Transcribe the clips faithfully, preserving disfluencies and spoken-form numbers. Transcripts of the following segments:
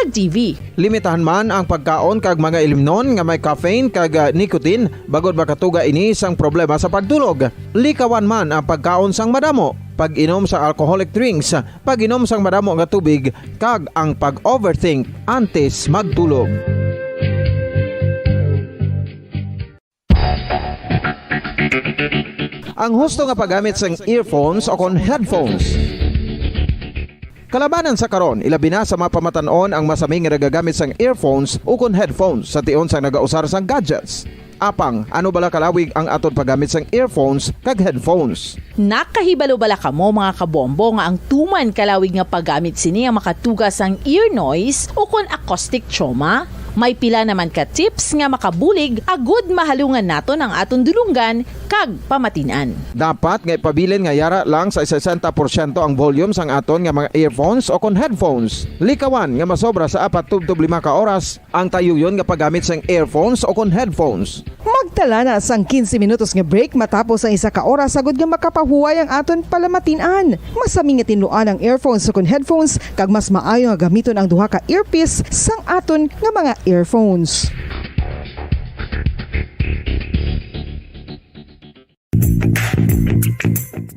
kag T V. Limitahan man ang pagkaon kag mga ilimnon nga may caffeine kag, ah, nicotine, bangod makatuga ini sang problema sa pagtulog. Likawan man ang pagkaon sang madamo, pag-inom sang alcoholic drinks, pag-inom sang madamo nga tubig, kag ang pag-overthink antes magtulog. Ang husto nga paggamit sang earphones o kon headphones. Kalabanan sa karon, ilabi na sa mga pamatan-on ang masami nga nagagamit sang earphones o kon headphones sa tion sang nagausar sang gadgets. Apang, ano bala kalawig ang aton paggamit sang earphones kag headphones? Nakahibalo bala kamo, mga kabombo, nga ang tuman kalawig nga paggamit sini ang makatuga sang ear noise o kon acoustic trauma? May pila naman ka tips nga makabulig agud mahalungan naton ang aton dulonggan kag pamatin-an. Dapat nga ipabilin nga yara lang sa sesenta porsyento ang volume sang aton nga mga earphones o kon headphones. Likawan nga masobra sa apat tubtob lima ka oras ang tayuyon nga paggamit sang earphones o kon headphones. Magtala na sang quince minutos nga break matapos ang isa ka oras, agud nga makapahuway ang aton palamatin-an. Masami nga tinluan ang earphones o kon headphones, kag mas maayo nga gamiton ang duha ka earpiece sang aton nga mga earphones.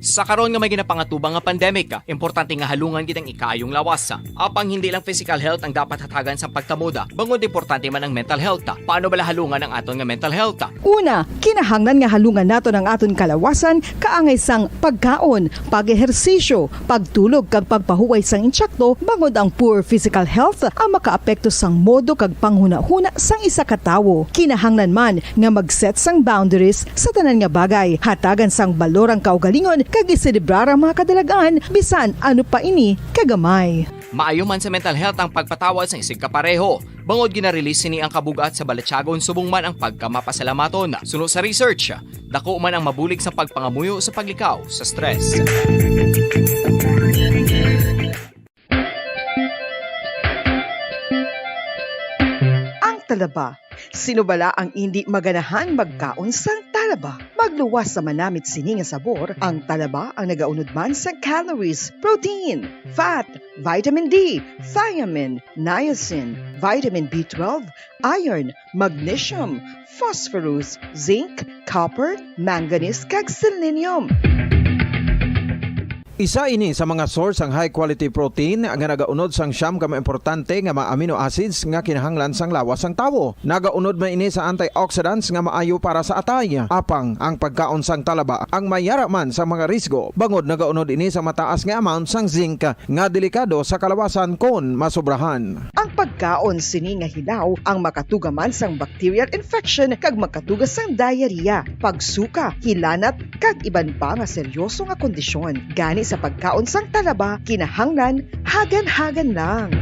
Sa karon nga may ginapangatubang nga pandemic, importante nga halungan gid ang ikaayong lawas. Apang hindi lang physical health ang dapat hatagan sang pagtamod, bangod importante man ang mental health. Paano bala halungan ang aton nga mental health? Una, kinahanglan nga halungan naton ang aton kalawasan kaangay sang pagkaon, pag-ehersisyo, pagtulog kag pagpahuway sang insakto, bangod ang poor physical health ang makaapekto sang modo kag panghunahuna sang isa ka tawo. Kinahanglan man nga mag-set sang boundaries sa tanan nga bagay, hatagan sang balor ang kaugalingon kag iselebrar ang mga kadalag-an, bisan ano pa ini kagamay. Maayo man sa mental health ang pagpatawad sang isigkapareho, bangod gina-release sini ang kabug-at sa balatyagon subong man ang pagkamapasalamaton. Suno sa research, dako man ang mabulig sa pagpangamuyo sa paglikaw sa stress. Ang talaba. Sino bala ang indi maganahan magkaon sang talaba? Magluwas sa manamit sini nga sabor, ang talaba ang nagaunod man sa calories, protein, fat, vitamin D, thiamine, niacin, vitamin B twelve, iron, magnesium, phosphorus, zinc, copper, manganese, kag selenium. Isa ini sa mga source sang high quality protein nga nagaunod sang siyam ka mga importante nga mga amino acids nga kinahanglan sang lawas sang tawo. Nagaunod man ini sa antioxidants nga maayo para sa atay. Apang ang pagkaon sang talaba ang may yara man sa mga risgo, bangod nagaunod ini sa mataas nga amount sang zinc nga delikado sa kalawasan kon masobrahan. Ang pagkaon sini nga hilaw ang makatuga man sang bacterial infection kag makatuga sang diarrhea, pagsuka, hilanat, kag iban pa nga seryoso nga kondisyon. Gani sa pagkaon sang talaba, kinahanglan hagan-hagan lang.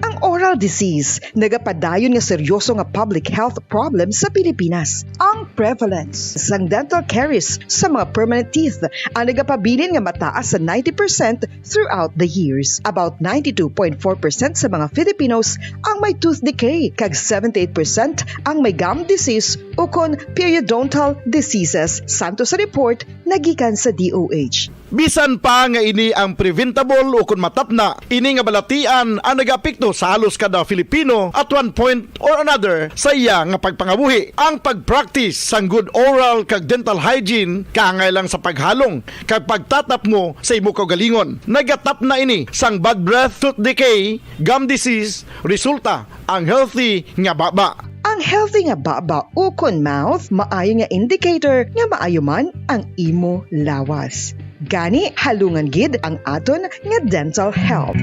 Ang oral disease nagapadayon nga seryoso nga public health problem sa Pilipinas. Ang prevalence sang dental caries sa mga permanent teeth ang nagapabilin nga mataas sa ninety percent throughout the years. About ninety-two point four percent sa mga Filipinos ang may tooth decay, kag seventy-eight percent ang may gum disease ukon periodontal diseases, santo sa report nga gikan sa D O H. Bisan pa nga ini ang preventable ukon matapna, ini nga balatian ang nagaapekto sa halos kada Filipino at one point or another sa iya nga pagpangabuhi. Ang pag-practice sang good oral kag dental hygiene kaangay lang sa paghalong kag pagtatapmo sa imo kaugalingon. Nagatapna ini sang bad breath, tooth decay, gum disease, resulta ang healthy nga baba. Ang healthy nga baba ukon mouth maayo nga indicator nga maayo man ang imo lawas. Gani, halungan gid ang aton nga dental health.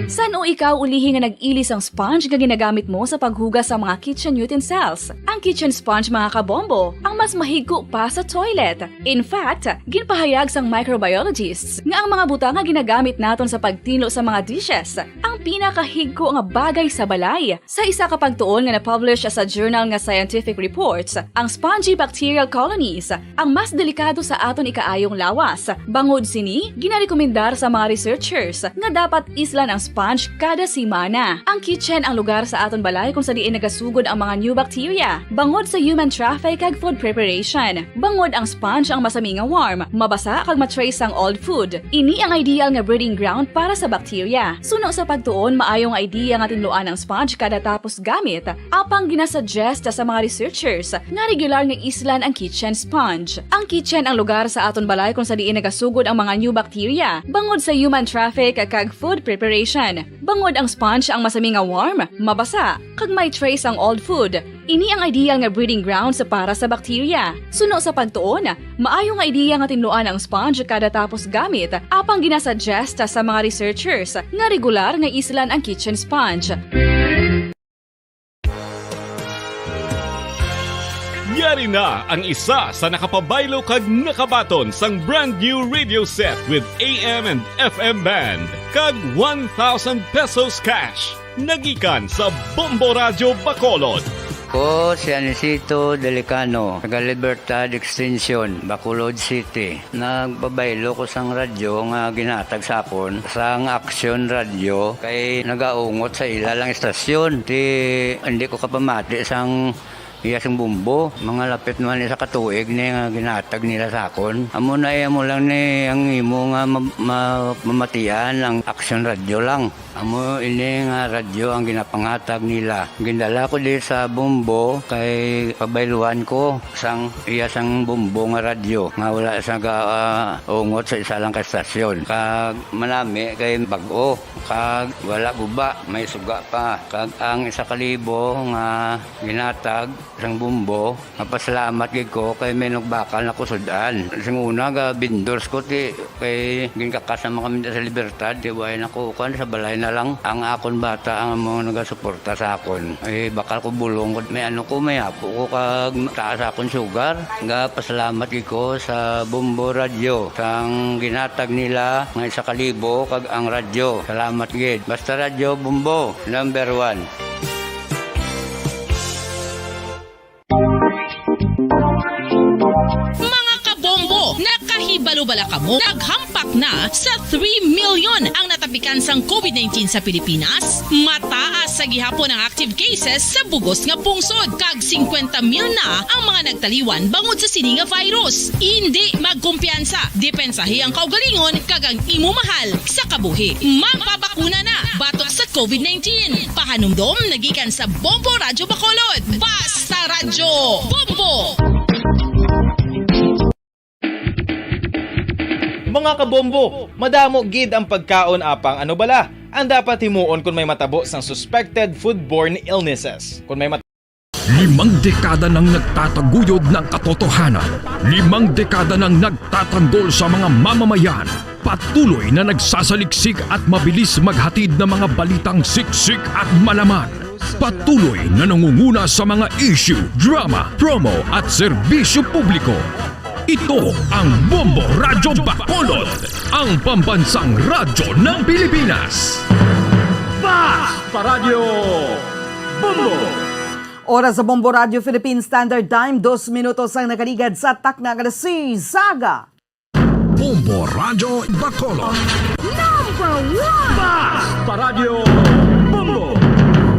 San-o ikaw ulihi nga nag-ili sang sponge nga ginagamit mo sa paghugas sa mga kitchen utensils? Ang kitchen sponge, mga kabombo, ang mas mahigko pa sa toilet. In fact, ginpahayag sang microbiologists nga ang mga butang nga ginagamit naton sa pagtinlo sa mga dishes ang pinakahigko nga bagay sa balay. Sa isa ka pagtuon nga na-publish sa journal nga Scientific Reports, ang spongy bacterial colonies ang mas delikado sa aton ikaayong lawas. Bangod sini, ginarekomendar sa mga researchers nga dapat islan ang sponge Kada semana, ang kitchen ang lugar sa aton balay kung sa diin nagasugod ang mga new bacteria, bangod sa human traffic kag food preparation. Bangod ang sponge ang masami nga warm, mabasa kag ma-trace ang old food. Ini ang ideal nga breeding ground para sa bacteria. Suno sa pagtuon, maayo nga idea nga tinluan ang sponge kada tapos gamit, apang ginasuggest sa mga researchers nga regular nga islan ang kitchen sponge. Ang kitchen ang lugar sa aton balay kung sa diin nagasugod ang mga new bacteria, bangod sa human traffic kag food preparation. Bangod ang sponge ang masami nga warm, mabasa, kag may trace ang old food. Ini ang ideal nga breeding grounds para sa bacteria. Suno sa pagtuon, maayo nga ideya nga tinluan ang sponge kada tapos gamit, apang ginasuggest sa mga researchers nga regular nga islan ang kitchen sponge. Yari na ang isa sa nakapabaylo kag nakabaton sang brand new radio set with A M and F M band kag one thousand pesos cash. Nagikan sa Bombo Radyo Bacolod. Ko si Anisito Delicano, taga Libertad Extension, Bacolod City. Nagpabaylo ko sang radyo nga ginatag sa akon sang Action Radio kay nagaungot sa ila lang istasyon. Ti hindi ko kapamati sang iya sing bumbo. Mga lapit man isa ka tuig ni nga ginatag nila sa akon. Amo na iya mo lang ni ang imo nga ma- ma- mamatian ang Action Radio lang. Amo ini nga radyo ang ginapangatag nila. Gindala ko di sa Bombo kay pabayluan ko sang iya sang Bombo nga radyo nga wala sa gaungot sa isa lang ka estasyon. Kag manami kay bag-o kag wala guba, may suga pa. Kag ang isa ka libo nga ginatag sang Bombo, mapasalamat gid ko kay may nagbakal na kusud-an. Sing una ga vendors ko ti kay ginkakas naman kami sa Libertad, ti way na ko kuan sa balay na lang ang akon bata ang mga nagasuporta sa akon. Ay bakal ko bulong ko may ano ko may apo ko kag taas akon sugar. Ga pasalamat gid ko sa Bombo Radyo sang ginatag nila nga isa ka libo kag ang radyo. Salamat gid. Basta Radyo Bombo, number one. Mga kabombo, nakahibalo bala kamo? Naghampak na sa three million ang natapikan sang COVID nineteen sa Pilipinas. Mataas sa gihapon ang active cases sa bugos nga pungsod, kag singkwenta mil na ang mga nagtaliwan bangod sa sini nga virus. Indi magkumpiyansa, depensahi ang kaugalingon kag ang imo mahal sa kabuhi. Magpabakuna na batok sa COVID nineteen. Pahanumdom nagikan sa Bombo Radyo Bacolod. Basta Radyo Bombo! Mga kabombo, madamo gid ang pagkaon apang ano bala ang dapat himuon kon may matabo sang suspected foodborne illnesses. Kon may mat- Limang dekada nang nagtataguyod ng katotohanan. Limang dekada nang nagtatanggol sa mga mamamayan. Patuloy na nagsasaliksik at mabilis maghatid ng mga balitang siksik at malaman. Patuloy na nangunguna sa mga issue, drama, promo at serbisyo publiko. Ito ang Bombo Radyo Bacolod, ang pambansang radyo ng Pilipinas. Basta Radyo Bombo! Oras sa Bombo Radyo Philippine Standard Time, dos minutos ang nakaligad sa takna nga alas seis. Saga! Bombo Radyo Bacolod. Number one! Basta Radyo Bombo!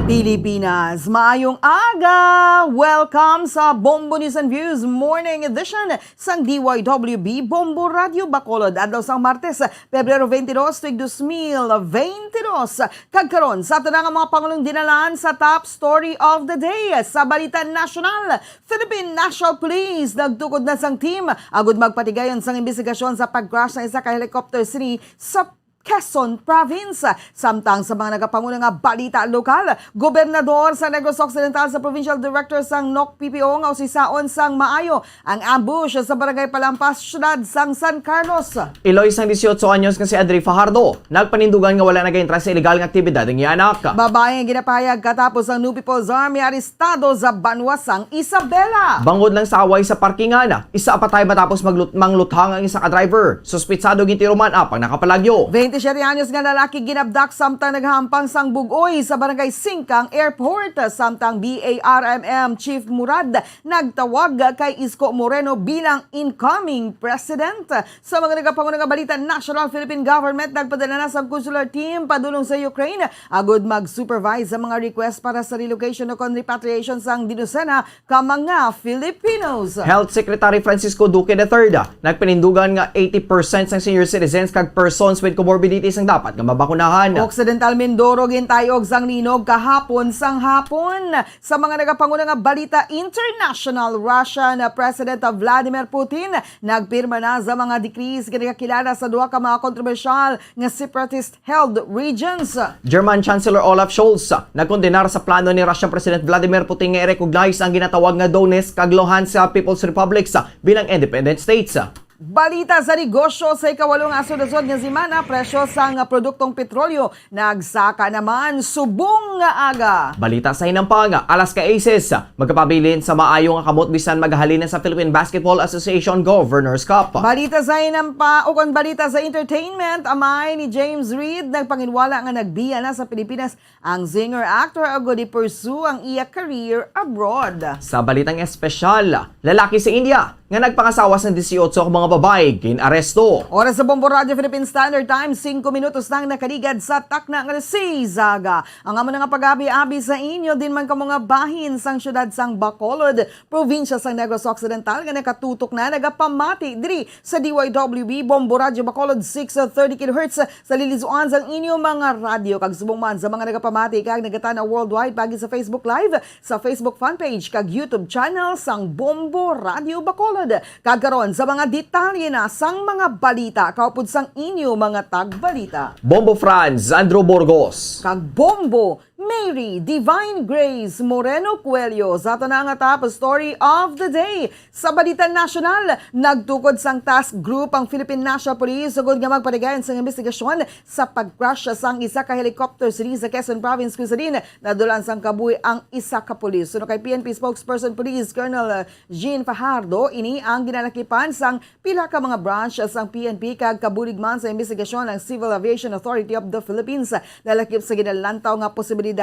Pilipinas, maayong aga! Welcome sa Bombo News and Views Morning Edition sang D Y W B Bombo Radyo Bacolod, adlaw sang Martes, Pebrero twenty-two, tuig dos mil twenty-two. Kag karon, sa tanan nga mga pangulong dinalan sa top story of the day sa balita nasyonal, Philippine National Police nagtukod na sang team agud magpatigayon sang imbestigasyon sa pag-crash sang isa ka helicopter sini sa Quezon Province. Samtang sa mga nagapanguna nga balita lokal, gobernador sa Negros Occidental sa provincial director sang N O C P P O nga usisaon sang maayo ang ambush sa Barangay Palampas, siyudad sang San Carlos. Iloy sang dieciocho anyos nga si Andre Fajardo, nagpanindugan nga wala nagaintra sa iligal nga aktibidad ang iya anak. Babae nga ginapahayag katapos ang New People's Army arestado sa banwa sang Isabela. Bangod lang sa away sa parkingan, isa patay matapos maglut- mangluthang ang isa ka driver. Suspitsado gintiruman apang nakapalagyo. Siyete anyos nga lalaki ginabdak samtang naghampang sang bug-oy sa Barangay Singkang Airport, samtang B A R M M Chief Murad nagtawag kay Isko Moreno bilang incoming president. Sa mga nagapanguna nga balita, national Philippine government nagpadala na sang consular team padulong sa Ukraine agud mag-supervise sa mga request para sa relocation o kon repatriation sang dinusena ka mga Filipinos. Health Secretary Francisco Duque the third nagpanindugan nga eighty percent sang senior citizens kag persons with comorbidities ang dapat nga mabakunahan. Occidental Mindoro gintayog sang linog kahapon sang hapon. Sa mga nagapanguna nga balita international, Russian President Vladimir Putin nagpirma na sa mga decrees nga nagakilala sa duha ka mga kontrobersyal nga separatist held regions. German Chancellor Olaf Scholz nagkondenar sa plano ni Russian President Vladimir Putin nga i-recognize ang ginatawag nga Donetsk kag Luhansk People's Republics bilang independent states. Balita sa negosyo sa ikawalo nga asod-asod nga semana, presyo sang produktong petrolyo nagsaka naman subong nga aga. Balita sa hinampang, Alaska Aces magapabilin sa maayo nga kamot bisan maghalin na sa Philippine Basketball Association Governors Cup. Balita sa hinampa, o kon balita sa entertainment, amay ni James Reid nagpanginwala nga nagbiya na sa Pilipinas ang singer-actor agud i-pursue ang iya career abroad. Sa balitang espesyal, lalaki sa India nga nagpangasawa sang dieciocho ka mga babayi gin-aresto. Oras sa Bombo Radyo Philippine Standard Time, singko minutos nang nakaligad sa takna nga alas seis sa aga. Ang amo na nga pag-abi-abi sa inyo din man kamo nga bahin sang siyudad sang Bacolod, probinsya sang Negros Occidental nga nakatutok na nagapamati diri sa D Y W B Bombo Radyo Bacolod six thirty kilohertz sa lilisuan sang inyo mga radyo, kag subong man sa mga nagapamati kag nagatan-aw worldwide paagi sa Facebook Live, sa Facebook fan page kag YouTube channel sang Bombo Radyo Bacolod. Kag karon sa mga detalye na sang mga balita kaupod sang inyo mga tagbalita. Bombo Franz Andrew Burgos. Kag Bombo Mary Divine Grace Moreno Cuello sa ato na nga top story of the day. Sa balita nasyonal, nagtukod sang task group ang Philippine National Police sugod nga magpadayon sang investigasyon sa pag-crash sang isa ka helicopter sini sa Quezon Province, kung sa din nadulaan sang kabuhi ang isa ka pulis. Suno kay P N P spokesperson Police Colonel, uh, Jean Fajardo, ini ang ginalakipan sang pila ka mga branch sang P N P kag kabulig man sa investigasyon ang Civil Aviation Authority of the Philippines. Lalakip sa ginalantaw nga posibilidad,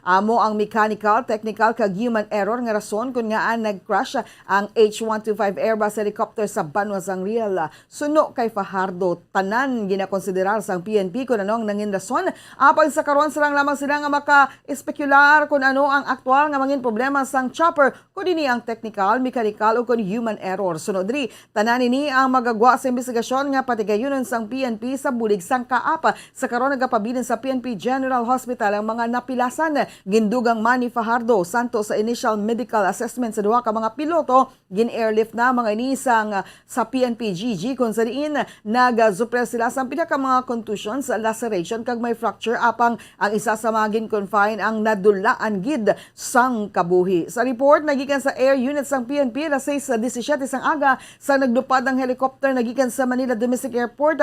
amo ang mechanical, technical, kag human error nga rason kon ngaa nag-crash ang H one two five Airbus helicopter sa banwa sang Real. Suno kay Fajardo, tanan ginakonsiderar sang P N P kon ano ang nangin rason. Apang sa karon, sarang lamang sila nga maka-espekular kon ano ang aktual nga mangin problema sang chopper, kon ini ang technical, mechanical, o kon human error. Sunod diri, tanan ini ang magagwa sa investigasyon nga patigayunon sang P N P sa bulig sang kaap. Sa karon, nagapabilin sa P N P General Hospital ang mga napilasan. Gindugang man ni Fajardo, santo sa initial medical assessment sa duha ka mga piloto, gin-airlift na mga ini sang, sa P N P G G, kung sa diin nagasuper sila sang pila ka mga contusions, laceration, kag may fracture, apang ang isa sa mga gin-confine ang nadulaan gid sang kabuhi. Sa report nagikan sa air unit sang P N P, alas sais disisiete sang aga, sa naglupad ang helicopter nagikan sa Manila Domestic Airport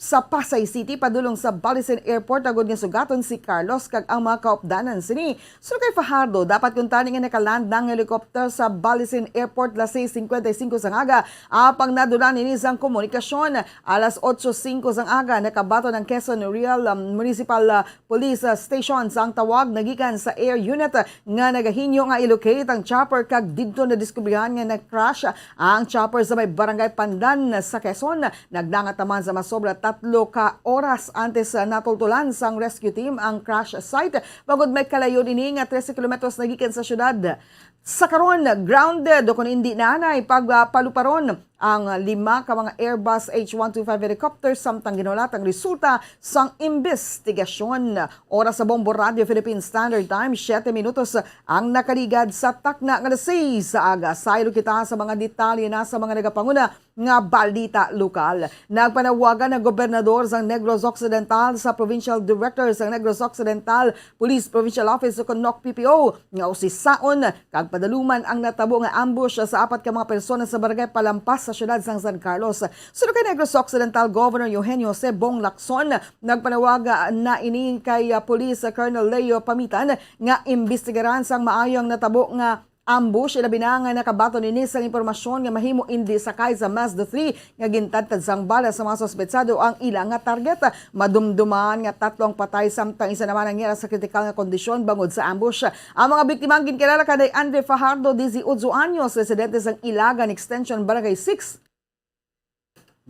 sa Pasay City padulong sa Balisin Airport, agud nga sugaton si Carlos kag ang mga kaupdanan sini. Suno kay Fajardo, dapat kuntani nga nakaland na ang helicopter sa Balisin Airport alas sais cincuenta y cinco sang aga, apang nadulaan ini sang komunikasyon. Alas otso singko sang aga, nakabaton ang Quezon Real, um, Municipal, uh, Police, uh, Station sang tawag nagikan sa air unit, uh, nga nagahinyo nga i-locate ang chopper, kag didto nadiskubrihan nga nag-crash ang chopper sa may Barangay Pandan sa Quezon. Nagdangat naman sa masobra tatlo ka oras antes, uh, natultulan sang rescue team ang crash site, bangod may kalayo ini nga trese kilometros nagikan sa syudad. Sa karon, grounded o kon indi na nay pagpaluparon ang lima ka mga Airbus H one two five helicopter, samtang ginhulat ang resulta sang imbestigasyon. Oras sa Bombo Radio Philippine Standard Time, siyete minutos ang nakaligad sa takna nga alas sais sa aga. Saylo kita sa mga detalye na sa mga nagapanguna nga balita lokal. Nagpanawagan ang gobernador sang Negros Occidental sa Provincial Director sang Negros Occidental Police Provincial Office o kon NOCPPO nga usisaon kag padaluman ang natabo nga ambush sa apat ka mga persona sa Barangay Palampas sa siyudad sang San Carlos. Suno kay Negros Occidental Governor Eugenio Jose Bong Lacson, nagpanawagan na ini kay, ah, Police Colonel Leo Pamitan nga imbestigaran sang maayo ang natabo nga ambush, ilabi na nga nakabaton ini sang impormasyon nga mahimo indi sakay sa Mazda three nga gintadtad sang bala sa mga suspetsado ang ila nga target. Madumduman nga tatlo ang patay, samtang isa naman ang yara sa kritikal nga kondisyon bangod sa ambush. Ang mga biktima ang ginkilala kanay Andre Fajardo, dieciocho anyos, residente sang Ilagan Extension, Barangay six,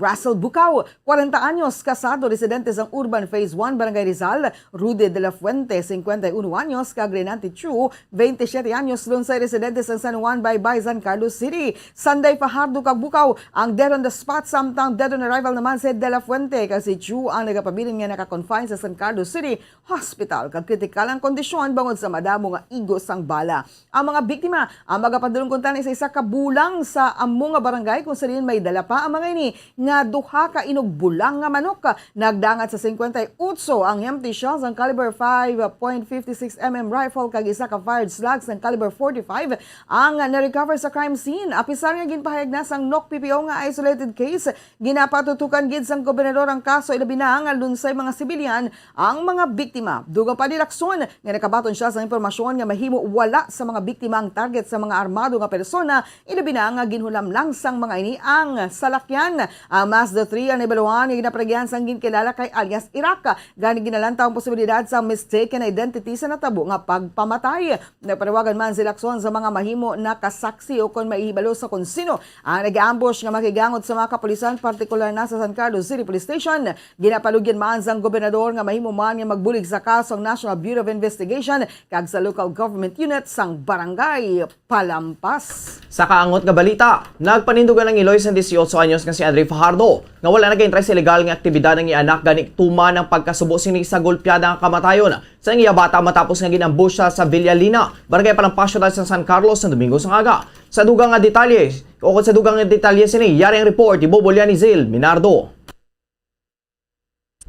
Russell Bukaw, kwarenta anyos, kasado, residente sang Urban Phase one, Barangay Rizal; Rudy de la Fuente, cincuenta y uno anyos, kag Renante Chu, veintisiete anyos, Lunsay, residente sang San Juan Baybay, San Carlos City. Sanday Fajardo kag Bukaw ang dead on the spot, samtang dead on arrival naman si De La Fuente, kag si Chu ang nagapabilin nga naka-confine sa San Carlos City Hospital, kag kritikal ang kondisyon bangod sa madamo nga igo sang bala. Ang mga biktima ang magapadulong kuntani sa isa ka bulang sa amo nga barangay, kung sa diin may dala pa ang mga ini nga duha ka inugbulang nga manok. Nagdangat sa cincuenta y ocho ang empty shells sang caliber five point fifty six M M rifle kag isa ka fired slug sang caliber forty-five ang na-recover sa crime scene. Apisar nga ginpahayag na sang N O C P P O nga isolated case, ginapatutukan gid sang gobernador ang kaso, ilabi na nga lunsay mga sibilyan ang mga biktima. Dugang pa ni Lacson nga nakabaton siya sa impormasyon nga mahimo wala sa mga biktima ang target sa mga armado nga persona, ilabi na nga ginhulam lang sang mga ini ang salakyan. Ang Mazda three ang naibaluhan nga ginapaligya sang ginkilala kay alias Irak. Gani ginalantaw ang posibilidad sa mistaken identity sa natabo nga pagpamatay. Nagpanawagan man si Lacson sa mga mahimo nakasaksi o kon maihibalo sa kon sino ang nag-ambush nga makigangot sa mga kapulisan, partikular na sa San Carlos City Police Station. Ginapalugyan man sang gobernador nga mahimo man nga magbulig sa kaso ang National Bureau of Investigation kag sa local government unit sang Barangay Palampas. Sa kaangot nga balita, nagpanindugan ang iloy sang dieciocho anyos nga si Andre Fajardo nga wala nagaintray sa illegal nga aktibidad ang iya anak, gani tuman ang pagkasubo sini sa golpeada nga kamatayon sa iya bata matapos nga gin-ambush siya sa Villalina, Barangay Palampas, Siyudad sa San Carlos, sa Domingo sang aga. Sa dugang nga detalye, o sa dugang nga detalye sini, yari ang report ni Bobo Lianizil Minardo.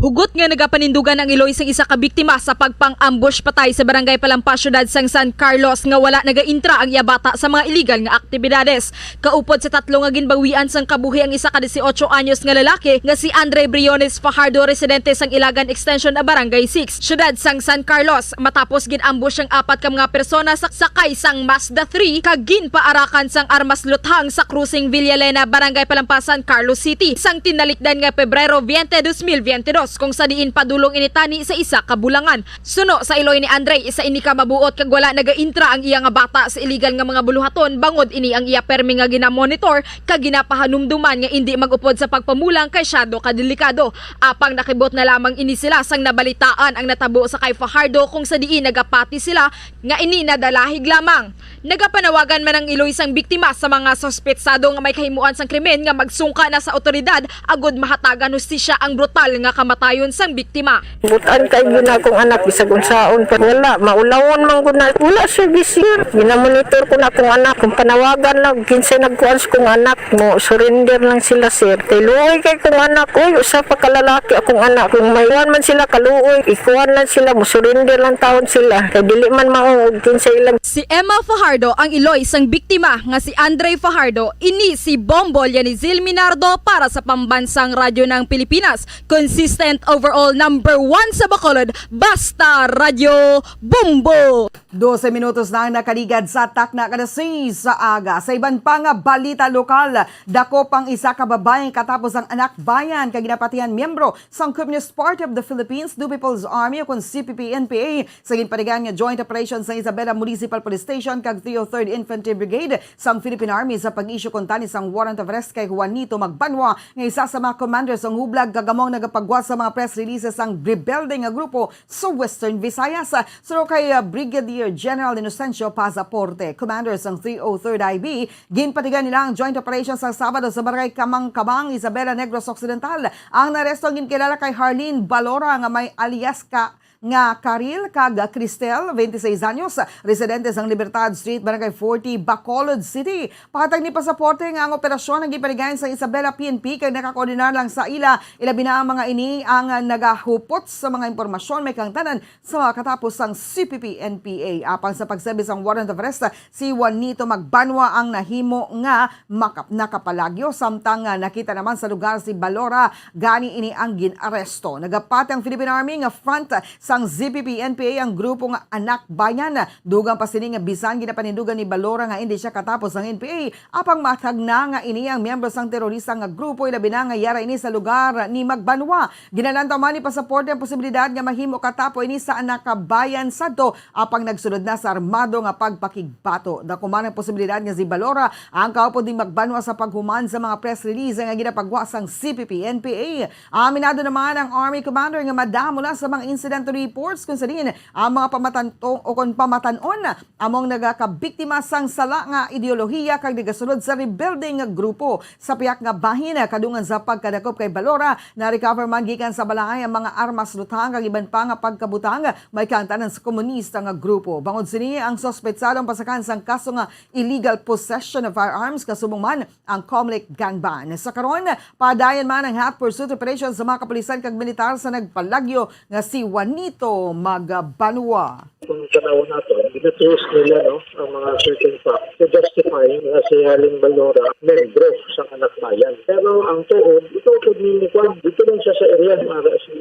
Hugot nga nagapanindugan ang iloy sang isa ka biktima sa pagpang-ambush patay sa Barangay Palampas, Siyudad sang San Carlos, nga wala nagaintra ang iya bata sa mga iligal nga aktibidades. Kaupod sa tatlo nga ginbawian sang kabuhi ang isa ka dieciocho anyos nga lalaki nga si Andre Briones Fajardo, residente sang Ilagan Extension, Barangay six, Siyudad sang San Carlos, matapos gin-ambush ang apat ka mga persona sa sakay sang Mazda three kag ginpaarakan sang armas luthang sa Crossing Villalena, Barangay Palampas, San Carlos City, sang tinalikdan nga Pebrero veinte, dos mil veintidós, kung sa diin padulong ini tani sa isa ka bulangan. Suno sa iloy ni Andre, isa ini ka mabuot kag wala nagaintra ang iya nga bata sa iligal nga mga buluhaton, bangod ini ang iya permi nga ginamonitor kag ginapahanumduman nga indi mag-upod sa pagpamulang kay syado ka delikado. Apang nakibot na lamang ini sila sang nabalitaan ang natabo sa kay Fajardo, kung sa diin nagapati sila nga ini nadalahig lamang. Nagapanawagan man ang iloy sang biktima sa mga suspetsado nga may kahimuan sang krimen nga magsungka na sa awtoridad agod mahatagan hustisya ang brutal nga kamatayon sang biktima. Butan kay gina akong anak, bisag unsaon pa. Wala, maulawon man gud na. Wala, sir, sir. Ginamonitor ko na akong anak. Kung panawagan lang, kinsay nagkuan sa kong anak, mo surrender lang sila, sir. Kay luoy kay kong anak, oy, usa pa ka lalaki akong anak. Kung may kuan man sila kaluoy, ikuan lang sila, mo surrender lang taon sila. Kay dili man mao og kinsay ilang Si Emma Fajardo ang iloy sang biktima nga si Andre Fajardo. Ini si Bombo Lianizil Minardo para sa Pambansang Radyo ng Pilipinas, consistent overall number one sa Bacolod, basta Radyo Bombo. Dose minutos na ang nakaligad sa takna kada seis sa aga. Sa iban pa nga balita lokal, dakop ang isa ka babayi katapos ang anak bayan kag ginapatihan miyembro sang Communist Party of the Philippines, New People's Army, o kon C P P N P A, sa ginpatigayon nga joint operation sa Isabela Municipal Police Station kag three oh third Infantry Brigade sang Philippine Army sa pag-issue kuntani sang warrant of arrest kay Juanito Magbanwa, nga isa sa mga commander sang Hublag, kag amo ang nagapagwa sa mga press releases sang rebelde nga grupo sa Western Visayas. Suno kay, ah, Brigadier General Inocencio Pazaporte, commander sang three oh third I B, ginpatigayon nila ang joint operation sa Sabado sa Barangay Kamang-Kamang, Isabela, Negros Occidental. Ang naaresto ang ginkilala kay Harleen Balora nga may alias ka nga Karil kag Cristel, twenty-six anyos, residente sang Libertad Street, Barangay forty, Bacolod City. Pakatag ni Pazaporte nga ang operasyon ang ginpatigayon sa Isabela P N P kag nakakoordinar lang sa ila, ilabi na ang mga ini ang nagahupot sa mga impormasyon may kahangtanan sa mga katapos sang C P P N P A. Apang sa pagserbi sang warrant of arrest, si Juanito Magbanwa ang nahimo nga makap-, nakapalagyo, samtang, ah, nakita naman sa lugar si Balora, gani ini ang gin-aresto. Nagapati ang Philippine Army nga front sa sang C P P N P A ang grupo nga Anak Bayan. Dugang pa sini nga bisan ginapanindugan ni Balora nga indi siya katapos sang N P A, apang matag na nga ini ang miyembro sang terorista nga grupo, ilabi na nga yara ini sa lugar ni Magbanwa. Ginalantaw man ni Pasaporte ang posibilidad nga mahimo katapo ini sa Anak Bayan sadto, apang nagsulod na sa armado nga pagpakigbato. Dako man ang posibilidad nga si Balora ang kaupod ni Magbanwa sa paghuman sa mga press release nga ginapagwa sang C P P N P A. Aminado naman ang Army Commander nga madamo na sa mga incident reports kung sa diin ang mga pamatanto o kon pamatan-on among nagakabiktima sang sala nga ideolohiya kag nagasunod sa rebelde nga grupo. Sa pihak nga bahin, kadungan sa pagkadakop kay Balora, na-recover man gikan sa balay ang mga armas, lutang kag iban pa nga pagkabutang may kaangtanan sa komunista nga grupo. Bangod sini, ang suspet sadto ang pasakan sang kaso nga illegal possession of firearms, kasubong man ang Comelec gang ban. Sa karon, padayon man ang hot pursuit operation sa mga kapulisan kag militar sa nagpalagyo nga si Juanito Magbanwa. Kung tanawon nato, gina-trace nila, no, ang mga certain facts to justify nga si Haling Balora membro sa Anak Bayan. Pero ang tuod, ito po ni Juan, dito lang siya sa area, mga si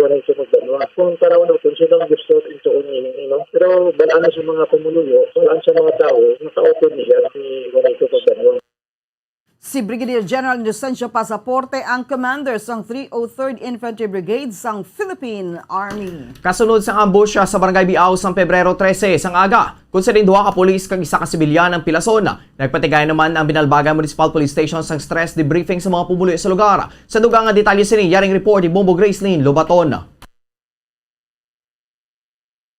Juanito Magbanwa. Kung tanawon nato, sino ang gusto rin tuon ni, you know? Pero balaan sa mga pumuluyo, balaan sa mga tao, makaupod niya si Juanito Magbanwa. Si Brigadier General Inocencio Pasaporte ang commander sang three oh third Infantry Brigade sang Philippine Army. Kasunod sang ambush sa Barangay Biao sang Pebrero trese sang aga, kung sa duha ka pulis kag isa ka sibilyan ang pilason, nagpatigay naman ang Binalbagan Municipal Police Station sang stress debriefing sa mga pumuluyo sa lugar. Sa dugang nga detalye sini, yaring report ni Bombo Gracelyn Lobaton.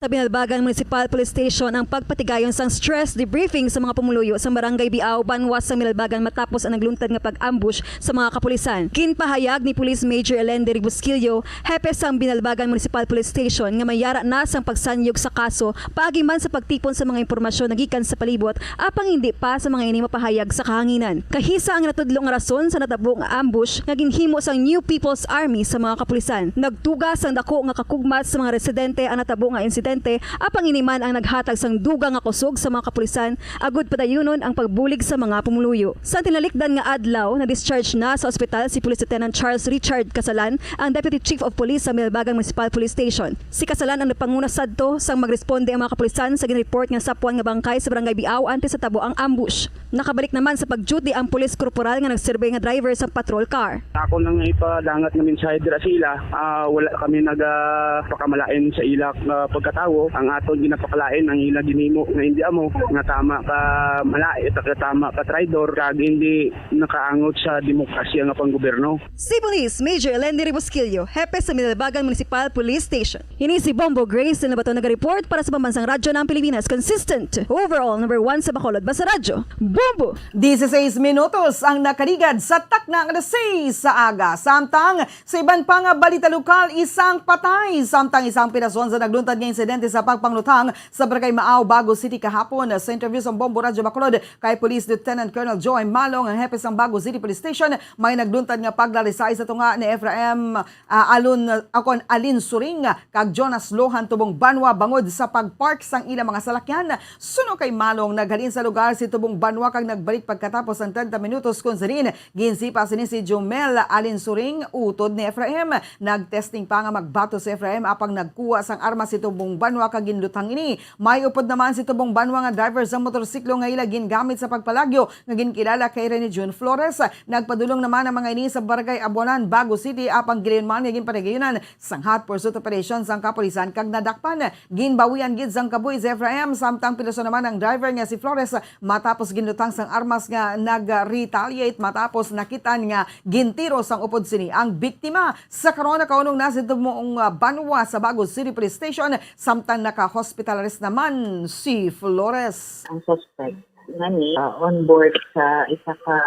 Sa Binalbagan Municipal Police Station ang pagpatigayon sang stress debriefing sa mga pumuluyo sa Barangay Biao, Banwa sang Binalbagan matapos ang nagluntad nga pag-ambush sa mga kapulisan. Ginpahayag ni Police Major Elender Busquillo, hepe sang Binalbagan Municipal Police Station, nga may yara na sang pagsanyog sa kaso paagi man sa pagtipon sa mga impormasyon nagikan sa palibot, apang indi pa sa mga ini mapahayag sa kahanginan. Kahisa ang natudlo nga rason sa natabo nga ambush nga ginhimo sang New People's Army sa mga kapulisan. Nagtuga sang dako nga kakugmat sa mga residente ang natabo nga insidente, apang ini man ang naghatag sang dugang nga kusog sa mga kapulisan agud padayunon ang pagbulig sa mga pumuluyo. Sa tinalikdan nga adlaw, na-discharge na sa ospital si Police Lieutenant Charles Richard Casalan, ang Deputy Chief of Police sa Binalbagan Municipal Police Station. Si Casalan ang nagpanguna sadto sang magresponde ang mga kapulisan sa ginreport nga sapuan nga bangkay sa Barangay Biao antes sa tabo ang ambush. Nakabalik naman sa pag-duty ang police corporal nga nagserbi nga driver sa patrol car. Ako nang ipadangat nga mensahe dira sa ila, ah, wala kami nagapakamalain sa ila nga pagkatawo. Ang aton ginapakalain ang ila ginhimo nga indi amo, nga tama ka malait, nga tama ka traidor, kag hindi nakaangot sa demokrasya nga panggobyerno. Si Police Major Elender Busquillo, hepe sa Binalbagan Municipal Police Station. Ini si Bombo Grace Lobaton nagareport para sa Pambansang Radyo ng Pilipinas, consistent, overall number one sa Bacolod, Basta Radyo. Bombo! Dieciséis minutos ang nakaligad sa takna nga alas seis sa aga. Samtang sa iban pa nga balita lokal, isang patay, samtang isang pirason sa nagluntad nga insidente sa pagpanglutang sa Barangay Maaw, Bago City kahapon. Sa interview sa Bombo Radyo Bacolod kay Police Lieutenant Colonel Joy Malong, ang hepe sang Bago City Police Station, may nagluntad nga paglarisay sa tunga ni Efraim, ah, Alon, akon, Alin Suring kag Jonas Lohan, tubong Banwa, bangod sa pag-park sang ilang mga salakyan. Suno kay Malong, naghalin sa lugar si tubong Banwa kag nagbalik pagkatapos sang treinta minutos, kung sa diin ginsipa sini si Jomel, Alin Suring, utod ni Efraim. Nag-testing pa nga magbato si Efraim, apang nagkuha sang armas si tubong Banwa kag ginlutang ini. May upod naman si tubong Banwa nga driver sang motorsiklo nga ila gingamit sa pagpalagyo, nga ginkilala kay Rene June Flores. Nagpadulong naman ang mga ini sa Barangay Abuanan, Bago City, apang gilayon man nga ginpanagayunan sang hot pursuit operation sang kapulisan kag nadakpan. Ginbawian gid sang kabuhi si Efraim, samtang piloso naman ang driver nga si Flores matapos ginlutang sang armas nga nag-retaliate matapos nakitaan nga gintiro sang upod sini ang biktima. Sa karon, nakaunong na si Tumong, ah, Banwa sa Bago City Police Station, samtang naka-hospitalize naman si Flores. Ang suspect nga ni, ah, on board sa isa ka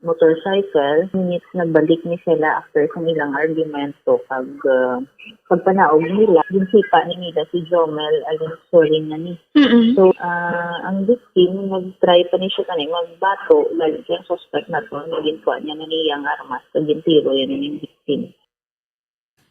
motorcycle, nit-, nagbalik ni sila after sa ilang argumento kag, ah, pagpanaog nila, ginsipa ni nila si Jomel Alinsorin nga ni. Mm-mm. So, ah, ang victim, nag-try pa ni siya kani magbato, galing sa suspect na to, ginkuha niya na niya ang armas, so gintiro yan yung victim.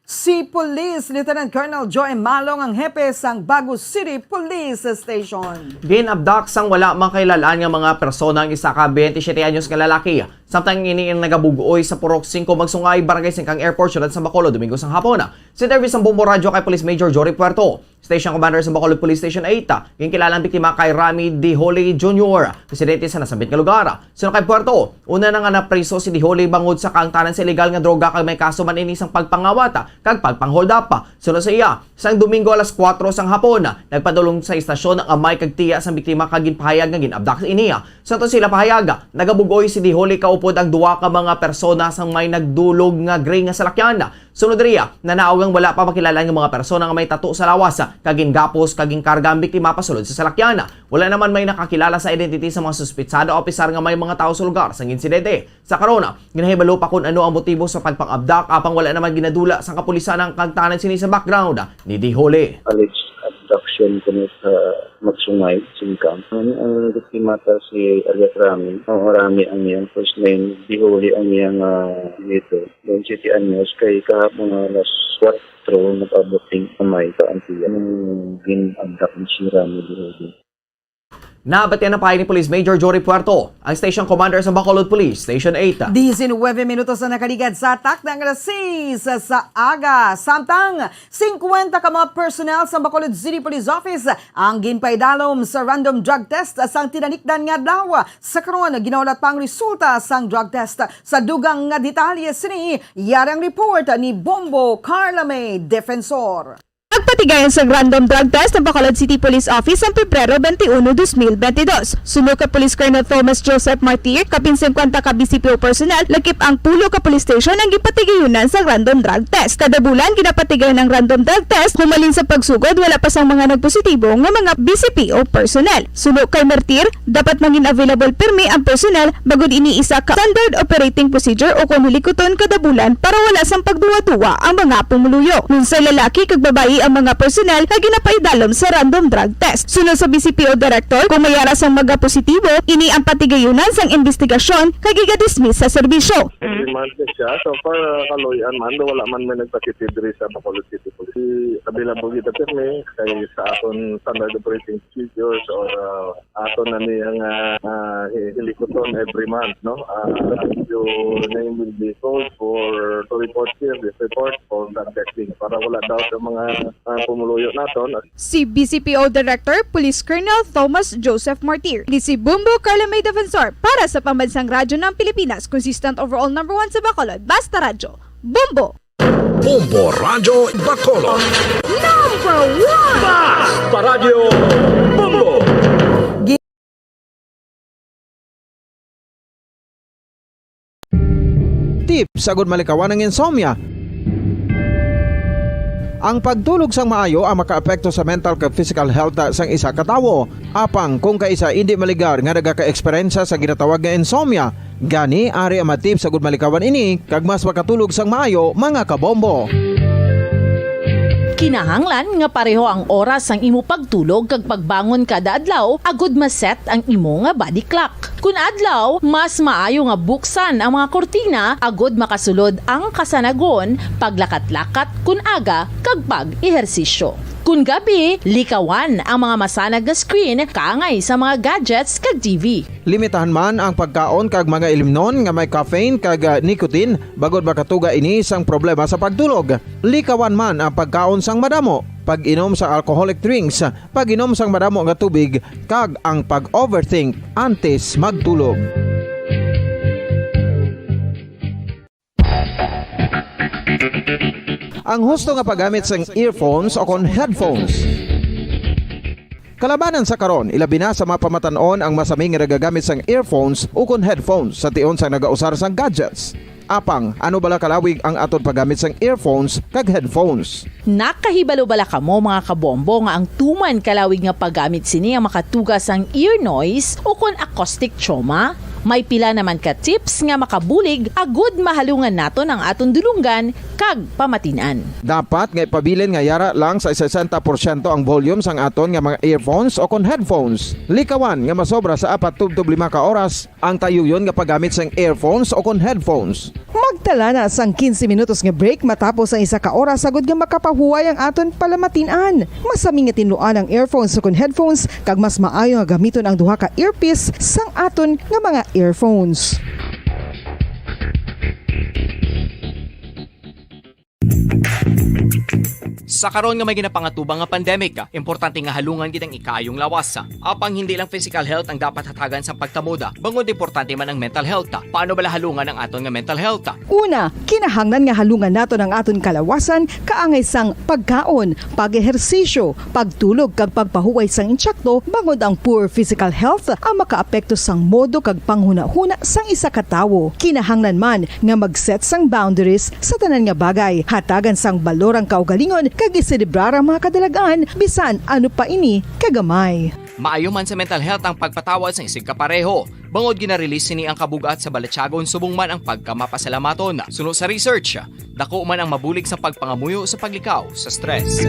Si Police Lieutenant Colonel Joy Malong ang hepe sang Bago City Police Station. Gin-abduct sang wala makilal-an nga mga persona ang isa ka twenty-siyete anyos nga lalaki, samtang ini ang nagabug-oy sa Purok Singko Magsungay, Barangay Singkang Airport, Siyudad sa Bacolod, Domingo sang hapon. Sa interview sang Bombo Radyo kay Police Major Jory Puerto, Station Commander sa Bacolod Police Station eight, ginkilalang biktima kay Rami Diholi Junior, residente sa nasambit nga lugar. Suno kay Puerto, una na nga napriso si Diholi bangod sa kaangtanan sa illegal nga droga kag may kaso man ini sang pagpangawat kag pagpangholdap. Suno sa iya, sang Domingo alas kuwatro sang hapon, nagpadulong sa istasyon ang amay kag tiya sang biktima kag ginpahayag nga gin-abduct ini. Sa aton sila pahayag, nagabug-oy si Diholi kaupod ang duha ka mga persona sang may nagdulog nga gray nga salakyan. Sunod diri, nanaog ang wala pa makilala nga mga persona nga may tato sa lawas, kag gingapos kag ginkarga ang biktima pasulod sa salakyan. Wala naman may nakakilala sa identity sa mga suspitsado o opisar nga may mga tawo sa lugar sang insidente. Sa karon, ginahibalo pa kon ano ang motibo sa pagpang-abdak, apang wala naman ginadula sang kapulisan ang kaangtanan sini sa background ni Diholi. Alleged abduction kuno sa Magsungay, Singkang. Ang, ang biktima ta si alias Rami. Ang Rami ang iyang first name, Diholi ang iyang, ah, apelyido. Doon siya ti anyos kay kahapon nga alas kuwatro nag-abot din sa may kaantiyan. Ang gin-abduct ni si Rami Diholi. Nabatian na pa ni Police Major Jory Puerto, ang Station Commander sa Bacolod Police Station eight. Diecinueve minutos na nakaligad sa takna nga alas sais sa aga. Samtang, singkwenta ka mga personnel sa Bacolod City Police Office ang ginpaidalom sa random drug test sang tinanikdan nga adlaw. Sa karon, ginahulat pa ang resulta sang drug test. Sa dugang nga detalye sini, yari ang report ni Bombo Carla May Defensor. Nagpatigayon sang random drug test ang Bacolod City Police Office sang Pebrero twenty-one, dos mil bentidós. Suno kay Police Colonel Thomas Joseph Martir, kapin singkwenta ka B C P O personnel, lakip ang pulo ka police station ang ginpatigayunan sang random drug test. Kada bulan, ginapatigayon ang random drug test. Humalin sa pagsugod, wala pa sang mga nagpositibo nga mga B C P O personnel. Suno kay Martir, dapat mangin available pirmi ang personnel bangod ini isa ka standard operating procedure o kon hilikuton kada bulan para wala sang pagduwa-duwa ang mga pumuluyo. Lunsay lalaki kag babayi ang mga personnel nga ginapaidalom sa random drug test. Suno sa B C P O director, kung may ara sang mga positibo, ini ang patigayunan sang imbestigasyon kag igadismiss sa serbisyo. Every month na siya. So far, uh, kaluy-an man, wala man may nagpakita diri sa Bacolod City Police. Available kita pirmi kay sa aton standard operating procedures or, uh, aton na ni ang, ah, ah, hi-, hilikuton every month, no? Ah, your name will be called for to report here, this report for drug testing para wala daw sa mga, ah, pumuluyo naton. Si B C P O Director Police Colonel Thomas Joseph Martir. Ini si Bombo Carla May Defensor para sa Pambansang Radyo ng Pilipinas, consistent overall number one sa Bacolod. Basta Radyo, Bombo! Bombo Radyo Bacolod. Number one! Basta Radyo Bombo! Tips agud malikawan ang insomnia. Ang pagtulog sang maayo ang makaapekto sa mental kag physical health sang isa ka tawo. Apang kung kaisa indi maligar nga nagaka-eksperyensya sa ginatawag nga insomnia, gani ari ang mga tips agud malikawan ini kag mas makatulog sang maayo, mga kabombo. Kinahanglan nga pareho ang oras sang imo pagtulog kag pagbangon kada adlaw agud ma-set ang imo nga body clock. Kun adlaw, mas maayo nga buksan ang mga kurtina agud makasulod ang kasanagon, paglakat-lakat kun aga, kag pag-ehersisyo. Kun gabi, likawan ang mga masanag nga screen kaangay sa mga gadgets kag T V. Limitahan man ang pagkaon kag mga ilimnon nga may caffeine kag, ah, nicotine, bangod makatuga ini sang problema sa pagtulog. Likawan man ang pagkaon sang madamo, pag-inom sang alcoholic drinks, pag-inom sang madamo nga tubig, kag ang pag-overthink antes magtulog. Ang husto nga paggamit sang earphones o kon headphones. Kalabanan sa karon, ilabi na sa mga pamatan-on ang masami nga nagagamit sang earphones o kon headphones sa tion sang nagausar sang gadgets. Apang, ano bala kalawig ang aton paggamit sang earphones kag headphones? Nakahibalo bala kamo, mga kabombo, nga ang tuman kalawig nga paggamit sini ang makatuga sang ear noise o kon acoustic trauma? May pila naman ka tips nga makabulig agud mahalungan naton ang aton dulonggan kag pamatin-an. Dapat nga ipabilin nga yara lang sa sesenta porsyento ang volume sang aton nga mga earphones o kon headphones. Likawan nga masobra sa apat tubtob lima ka oras ang tayuyon nga paggamit sang earphones o kon headphones. Magtala na sang quince minutos nga break matapos ang isa ka oras agud nga makapahuway ang aton palamatin-an. Masami nga tinluan ang earphones o kon headphones, kag mas maayo nga gamiton ang duha ka earpiece sang aton nga mga earphones. Sa karon nga may ginapangatubang nga pandemic, importante nga halungan gid ang ikaayong lawas. Apang hindi lang physical health ang dapat hatagan sa pagtamod, bangod importante man ang mental health. Paano bala halungan ang aton nga mental health? Una, kinahanglan nga halungan naton ang aton kalawasan kaangay sang pagkaon, pag-ehersisyo, pagtulog kag pagpahuway sang intsakto, bangod ang poor physical health ang makaapekto sang modo kag panghunahuna sang isa ka tawo. Kinahanglan man nga mag-set sang boundaries sa tanan nga bagay, hatagan sang balor ang kaugalingon kag iselebrar ang mga kadalag-an bisan ano pa ini kagamay. Maayo man sa mental health ang pagpatawad sang isigkapareho, bangod gina-release sini ang kabug-at sa balatyagon subong man ang pagkamapasalamaton. Suno sa research, dako man ang mabulig sa pagpangamuyo sa paglikaw sa stress.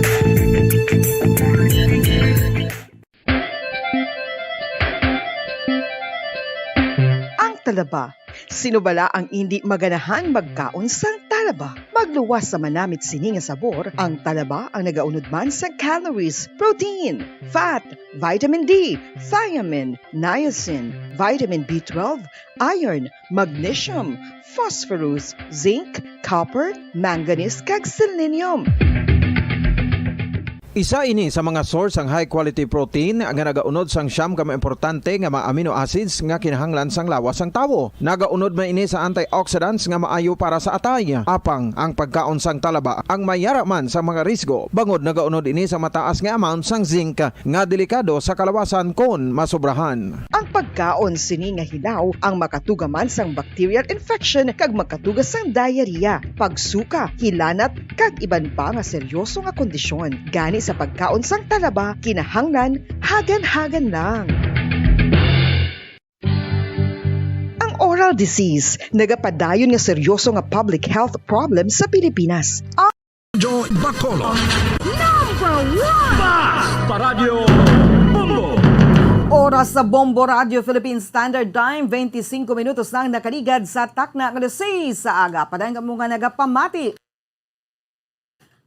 Ang talaba. Sino bala ang indi maganahan magkaon sang talaba? Magluwas sa manamit sini nga sabor, ang talaba ang nagaunod man sa calories, protein, fat, vitamin D, thiamine, niacin, vitamin B twelve, iron, magnesium, phosphorus, zinc, copper, manganese, kag selenium. Isa ini sa mga source sang high quality protein nga nagaunod sang siyam ka mga importante nga mga amino acids nga kinahanglan sang lawas sang tawo. Nagaunod man ini sa antioxidants nga maayo para sa atay. Apang ang pagkaon sang talaba ang mayara man sa mga risgo, bangod nagaunod ini sa mataas nga amount sang zinc nga delikado sa kalawasan kon masobrahan. Ang pagkaon sini nga hilaw ang makatuga man sang bacterial infection kag makatuga sang diarrhea, pagsuka, hilanat, kag iban pa nga seryoso nga kondisyon. Gani sa pagkaon sang talaba, kinahanglan hagan-hagan lang. Ang oral disease, nagapadayon nga seryoso nga public health problem sa Pilipinas. Radyo Bacolod. Number one! Basta Radyo Bombo! Oras sa Bombo Radyo Philippine Standard Time, twenty-five minutos na ang nakaligad sa takna nga alas sais sa aga. Padayon kamo nga nagapamati,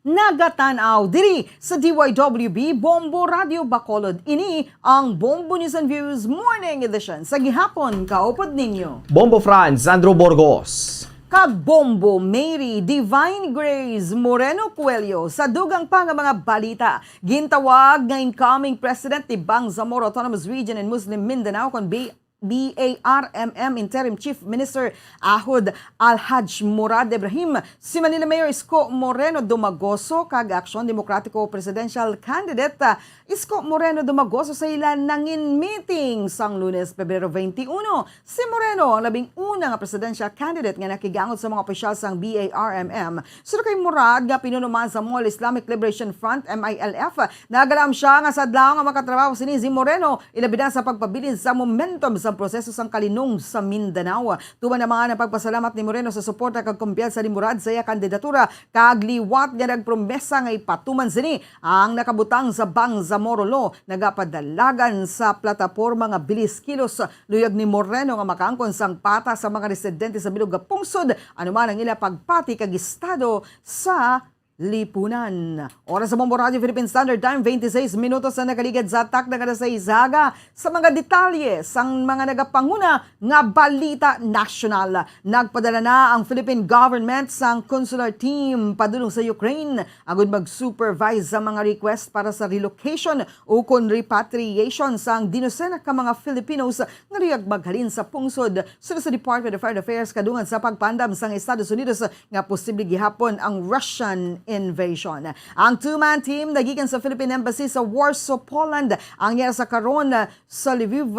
nagatan-aw diri sa D Y W B Bombo Radyo Bacolod. Ini ang Bombo News and Views Morning Edition sa gihapon. Kaupod ninyo Bombo Franz Andrew Burgos kag Bombo Mary Divine Grace Moreno Coelho. Sa dugang pa nga mga balita, gintawag nga incoming president ni Bangsamoro Autonomous Region in Muslim Mindanao kon B-, B A R M M Interim Chief Minister Ahud Al-Haj Murad Ibrahim si Manila Mayor Isko Moreno Dumagoso kag Aksyon Demokratiko Presidential Candidate, ah, Isko Moreno Dumagoso sa ila nangin meeting sang Lunes, Pebrero twenty-one. Si Moreno ang labing una nga presidential candidate nga nakigangot sa mga opisyal sang B A R M M. Suno kay Murad, nga pinuno man sa Mall Islamic Liberation Front, M I L F, nagalaom sia nga sa adlaw nga makatrabaho sini si Moreno, ilabi na sa pagpabilin sa momentum sa proseso sang kalinong sa Mindanao. Tuman naman ang pagpasalamat ni Moreno sa suporta kag kumpiyansa ni Murad sa iya kandidatura, kag liwat nga nagpromesa nga ipatuman sini ang nakabutang sa Bangsamoro Law, nagapadalagan sa plataporma nga bilis kilos luyag ni Moreno nga makaangkon sang patas sa mga residente sa bilog nga pungsod, ano man ang ila pagpati kag estado sa lipunan. Oras sa Bombo Radio Philippine Standard Time, twenty-six minutos na nakaligad sa takna nga alas sais sa aga. Sa mga detalye sang mga nagapanguna nga balita nasyonal, nagpadala na ang Philippine government sang consular team padulong sa Ukraine agud mag-supervise sa mga request para sa relocation ukon repatriation sang dinusena ka mga Filipinos nga luyag maghalin sa pungsod, suno sa Department of Foreign Affairs, kadungan sa pagpaandam sang Estados Unidos nga posible gihapon ang Russian invasion. Ang two-man team nagikan sa Philippine Embassy sa Warsaw, Poland, ang yara sa karon sa Lviv,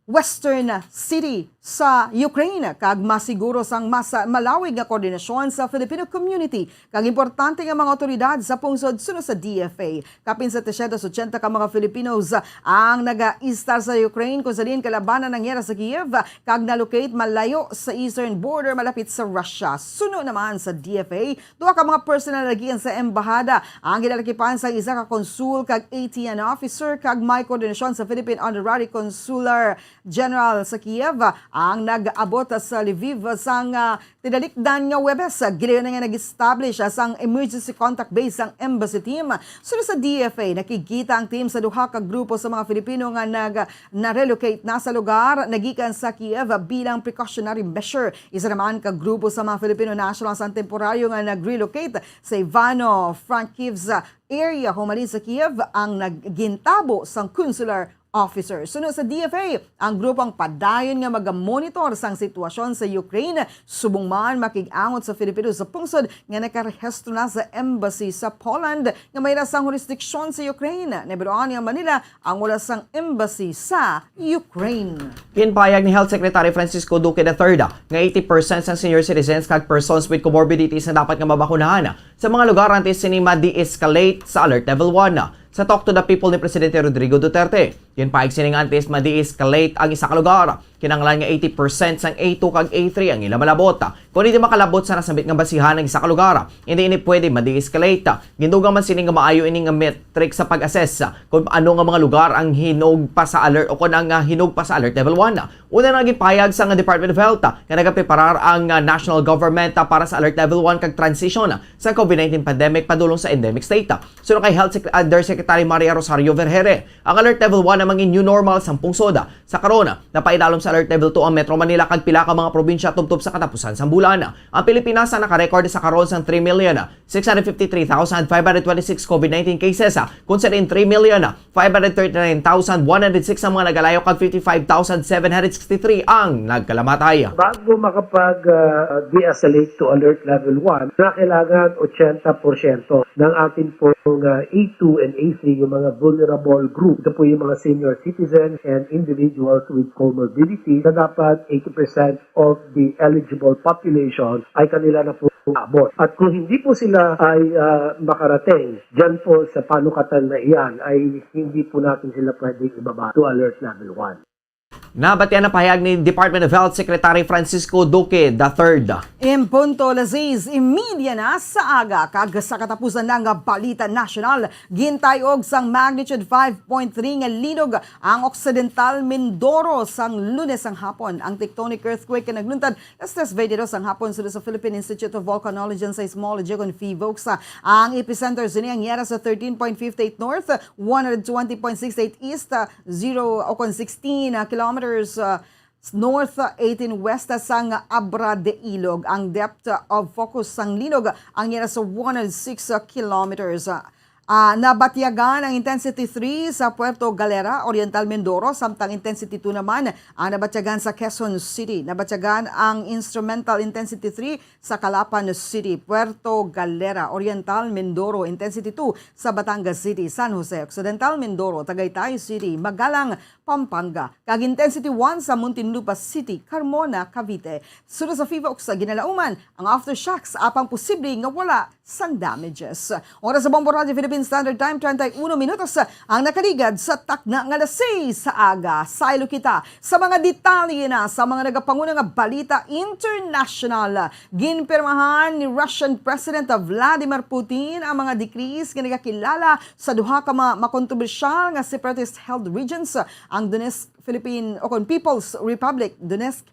Western City sa Ukraine, kag masiguro sang mas malawig nga koordinasyon sa Filipino community kag importante nga mga awtoridad sa pungsod, suno sa D F A. Kapin setecientos ochenta ka mga Filipinos ang nagaistar sa Ukraine, kung sa diin kalabanan ang yara sa Kiev, kag nalocate malayo sa eastern border malapit sa Russia. Suno naman sa D F A, duha ka mga personnel nagikan sa embahada ang ginalakipan sang isa ka konsul kag A T N officer, kag may koordinasyon sa Philippine Honorary Consular General sa Kiev, ang nag-abot sa Lviv sang, ah, tinalikdan nga Huwebes. Gilayon na nga nag-establish, ah, sang emergency contact base sang embassy team. Sunod sa D F A, nakigkita ang team sa duha ka grupo sa mga Filipino nga nag-, na-relocate na sa lugar nagikan sa Kiev bilang precautionary measure. Isa naman ka grupo sa mga Filipino nationals ang temporaryo nga nag-relocate sa Ivano-Frankivsk area humalin sa Kiev ang nagintabo sang consular officer. Suno sa D F A, ang grupo ang padayon nga magamonitor sang sitwasyon sa Ukraine, subong man makig-angot sa Filipino sa pungsod nga nakarehistro na sa embassy sa Poland nga may ra sang jurisdiction sa Ukraine. Nahibaluan nga Manila ang wala sang embassy sa Ukraine. Ginpahayag ni Health Secretary Francisco Duque the third nga eighty percent sang senior citizens kag persons with comorbidities nga dapat nga mabakunahan sa mga lugar antes sini ma-de-escalate sa Alert Level one. Sa Talk to the People ni Presidente Rodrigo Duterte, ginpahayag sini nga antes ma-de-escalate ang isa ka lugar, kinahanglan nga eighty percent sang A two kag A three ang ila malabot. Kon hindi makalabot sa nasambit nga basihan ang isa ka lugar, hindi ini pwede ma-de-escalate. Gindugang man sini nga maayo ini nga metric sa pag-assess kung ano nga mga lugar ang hinog pa sa alert o kung ang, ah, hinog pa sa Alert Level one. Una na ginpahayag sang Department of Health, ah, nga nagapreparar ang, ah, national government, ah, para sa Alert Level one kag transition, ah, sa COVID nineteen pandemic padulong sa endemic state, ah. Suno kay Health Sec-, Undersecretary Maria Rosario Vergeire, ang Alert Level one ang mangin new normal sang pungsod, ah. Sa karon, ah, napaidalom sa Alert Level two ang Metro Manila kag pila ka mga probinsya tubtob sa katapusan sang bulan. Ang Pilipinas ang nakarecord sa karon sang three million, ah, six hundred fifty-three thousand five hundred twenty-six COVID nineteen cases, ah, kun sa diin three million, ah, five hundred thirty-nine thousand one hundred six ang mga nagalayo kag fifty-five thousand seven hundred sixty-three ang nagkalamatay. Bago makapag, ah, de-escalate to alert level one, na kailangan eighty percent ng ating pong, ah, A two and A three, yung mga vulnerable group. Ito po yung mga senior citizens and individuals with comorbidities na dapat eighty percent of the eligible population ay kanila na po abot. At kung hindi po sila ay, ah, makarating dyan po sa panukatan na iyan, ay hindi po natin sila pwedeng ibaba to alert level one. Nabatian ang pahayag ni Department of Health Secretary Francisco Duque the third. En punto las seis y media na sa aga, kag sa katapusan na nga balita nasyonal, gintayog sang magnitude five point three nga linog ang Occidental Mindoro sang Lunes sang hapon. Ang tectonic earthquake nga nagluntad alas tres veintidós ang hapon suno sa Philippine Institute of Volcanology and Seismology, kon PHIVOLCS. Ang epicenter sini ang yara sa thirteen point five eight north, one hundred twenty point six eight east, zero o kon sixteen, ah, kilometers, ah, north, ah, eighteen west, ah, sang Abra de Ilog. Ang depth, ah, of focus sang linog ang yara sa one hundred six, ah, kilometers. Ah, nabatyagan ang intensity three sa Puerto Galera, Oriental Mindoro, samtang intensity two naman ang nabatyagan sa Quezon City. Nabatyagan ang instrumental intensity three sa Calapan City, Puerto Galera, Oriental Mindoro, intensity two sa Batangas City, San Jose Occidental, Mindoro, Tagaytay City, Magalang, Pampanga, kag intensity one sa Muntinlupa City, Carmona, Cavite. Suno sa PHIVOLCS, ginalauman ang aftershocks apang posible nga wala sang damages. Oras sa Bombo Radyo Philippine Standard Time, treinta y uno minutos ang nakaligad sa takna nga alas seis sa aga. Saylo kita sa mga detalye na sa mga nagapanguna nga balita international. Ginpirmahan ni Russian President Vladimir Putin ang mga decrees nga nagakilala sa duha ka ma-, makontrobersyal nga separatist-held regions, ang Donetsk Philippine, o kon People's Republic, Donetsk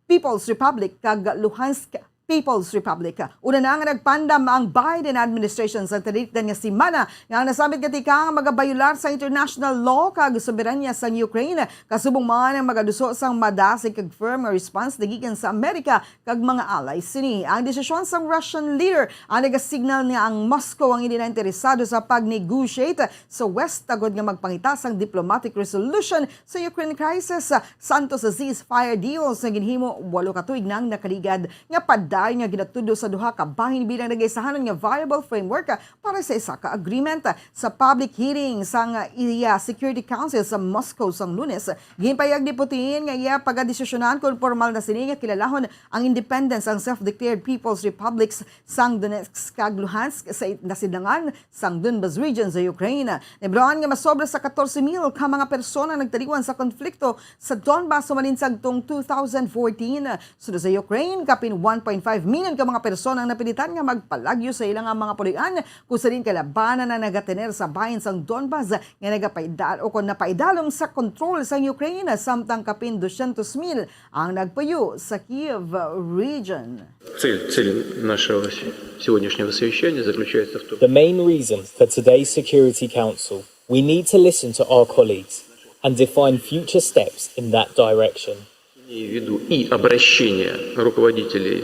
People's Republic, kag Luhansk People's Republic. Una na nga nagpandam ang Biden administration sa tinalikdan nga semana nga ang nasambit nga tikang magabayular sa international law kag soberanya sang Ukraine, kasubong man ang magaduso sang madasig kag firm nga response nagikan sa Amerika kag mga allies sini. Ang desisyon sang Russian leader ang nagasignal nga ang Moscow ang hindi na interesado sa pag-negotiate sa West agod nga magpangita sang diplomatic resolution sa Ukraine crisis. Santos sa ceasefire deals nga ginhimo walo ka tuig nang nakaligad, nga padayon nga ginatudlo sa duha ka bahin bilang nagaisahanon nga viable framework para sa isa ka agreement. Sa public hearing sang iya Security Council sa Moscow sang Lunes, ginpahayag ni Putin nga iya pagadesisyonan kon pormal na sini nga kilalahon ang independence ang self-declared People's Republics sang Donetsk kag Luhansk sa it-, nasidlangan sang Donbas region sa Ukraine. Nahibaluan nga masobra sa katorse mil ka mga persona ang nagtaliwan sa konflikto sa Donbas humalin sadtong two thousand fourteen. Sunod sa Ukraine, kapin one point five Five million ka mga persona ang napilitan nga magpalagyo sa ila nga mga puloy-an, kung sa diin kalabanan ang nagatener sa bahin sang Donbas nga nagapaidal-, o kon napaidalom sa kontrol sang Ukraine, samtang kapin dusyentos mil ang nagpuyo sa Kyiv region. Цель, цель нашего се- сегодняшнего совещания заключается в том, The main reason for today's Security Council, we need to listen to our colleagues and define future steps in that direction. имею в виду и обращение руководителей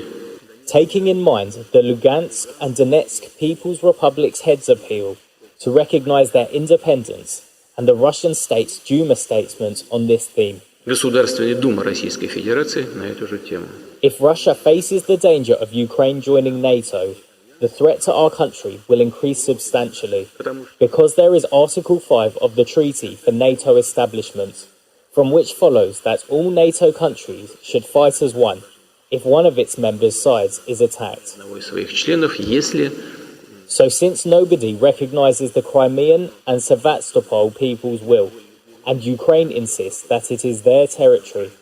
Taking in mind the Lugansk and Donetsk People's Republics' heads' appeal to recognize their independence and the Russian state's Duma statements on this theme. Государственной Думы Российской Федерации на эту же тему. If Russia faces the danger of Ukraine joining NATO, the threat to our country will increase substantially Потому что because there is Article five of the Treaty for NATO establishment, from which follows that all NATO countries should fight as one if one of its members' sides is attacked. Одного из своих членов, если So, since nobody recognizes the Crimean and Sevastopol people's will, and Ukraine insists that it is their territory,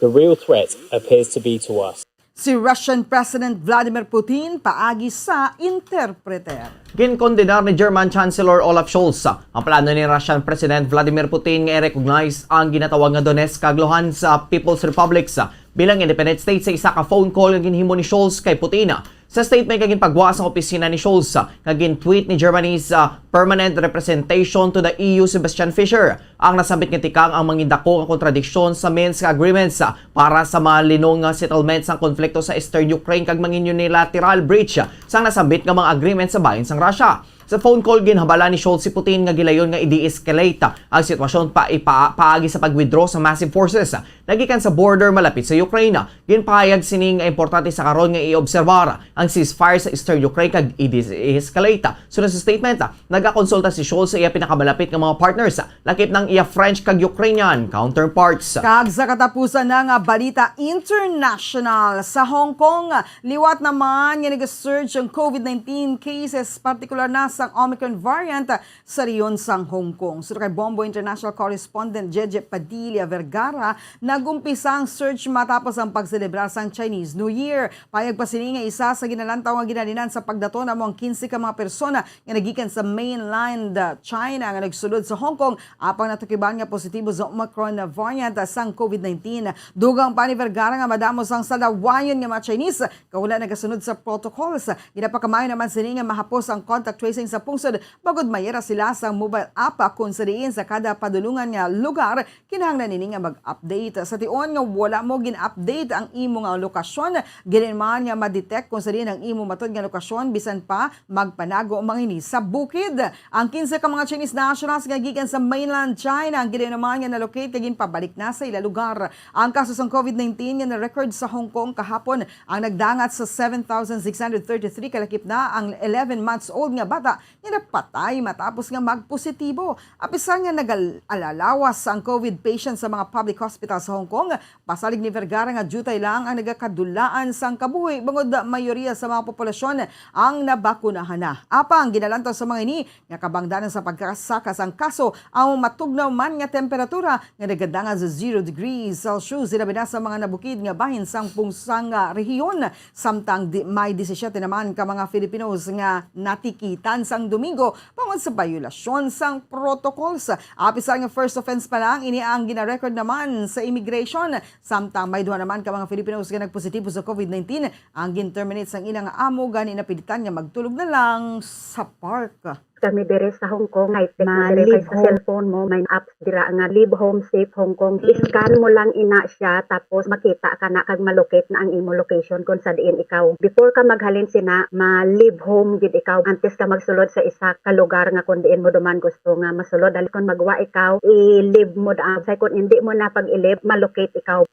the real threat appears to be to us. Si Russian President Vladimir Putin paagi sa interpreter. Ginkondenar ni German Chancellor Olaf Scholz ang plano ni Russian President Vladimir Putin nga i-recognize ang ginatawag nga Donetsk kag Luhansk People's Republics bilang independent state sa isa ka phone call nga ginhimo ni Scholz kay Putin. Sa statement nga ginpagwa sang opisina ni Scholz nga gin-tweet ni Germany's ah, Permanent Representation to the E U, Sebastian Fischer, ang nasambit nga tikang ang mangindako nga kontradiksyon sa Minsk Agreements para sa malinong nga settlement sang konflikto sa Eastern Ukraine kag mangin unilateral breach sang nasambit nga mga agreement sa bahin sang Russia. Sa phone call, ginhambala ni Scholz si Putin nga gilayon nga i-de-escalate ang sitwasyon pa ipa- paagi sa pag-withdraw sa massive forces nagikan sa border malapit sa Ukraine. Ginpahayag sini nga importante sa karon nga i-obserbar ang ceasefire sa Eastern Ukraine kag i-de-escalate. Sunod sa statement, nagakonsulta si Scholz sa iya pinakamalapit nga mga partners, lakip na ang iya French kag Ukrainian counterparts. Kag sa katapusan na nga balita international, sa Hong Kong, liwat naman nga nag-surge ang COVID nineteen cases, partikular na sang Omicron variant sa rehiyon sang Hong Kong. Suno kay Bombo International Correspondent Jeje Padilla Vergara, nag-umpisa ang surge matapos ang pagselebrar sang Chinese New Year. Payag pa sini nga isa sa ginalantaw nga ginhalinan sa pagdaton amo ang kinse ka mga persona nga nagikan sa mainland, uh, China nga nagsulod sa Hong Kong, apang natukiban nga positibo sa Omicron na variant sang COVID nineteen. Dugang pa ni Vergara nga madamo sang salawayon nga mga Chinese, kaula nagasunod sa protocols. Ginapakamaayo naman sini nga mahapos ang contact tracing sa pungsod, bangod may-ara sila sang mobile app, kung sa diin sa kada padulongan nga lugar, kinahanglan nini nga mag-update. Sa tion nga wala mo gin-update ang imo nga lokasyon, ginainuman nga ma-detect kung sa diin ang imo matod nga lokasyon, bisan pa magpanago man ini sa bukid. Ang kinse ka mga Chinese nationals nga gikan sa mainland China ang ginainuman nga na-locate kag ginpabalik na sa ila lugar. Ang kaso sang COVID nineteen nga na-record sa Hong Kong kahapon ang nagdangat sa seven thousand six hundred thirty-three, kalakip na ang eleven months old nga bata nga napatay matapos nga magpositibo. Apisan nga nagal-, alalawas ang COVID patient sa mga public hospital sa Hong Kong, pasalig ni Vergara nga diutay lang ang nagakadulaan sang kabuhi, bangod mayoriya sa mga populasyon ang nabakunahan na. Apang ginalantaw sa mga ini nga kabangdanan sa pagkasaka sang kaso ang matugnaw man nga temperatura nga nagadangat sa zero degrees Celsius, ilabi na sa mga nabukid nga bahin sang pungsang, ah, rehiyon. Samtang di, may disisiete naman ka mga Filipinos nga natikitan sang Domingo bangod sa bayolasyon sang protocols. Apisan nga first offense pa lang, ini ang gina-record naman sa immigration. Samtang may duha naman ka mga Filipinos nga nagpositibo sa COVID nineteen, ang gin-terminate sang ilang amo, gani napilitan nga magtulog na lang sa park. Kami diri sa Hong Kong, high-tech na diri kay sa cellphone mo, may apps dira nga Live Home Safe Hong Kong. I-scan mo lang ina siya, tapos makita ka na kag ma-locate na ang imo location kung sa diin ikaw. Before ka maghalin sina, ma-leave home gid ikaw antes ka magsulod sa isa ka lugar nga kung diin mo duman gusto nga masulod. Dali kung magwa ikaw, i-leave mo da. Say kung hindi mo na pag-i-leave, ma-locate ikaw.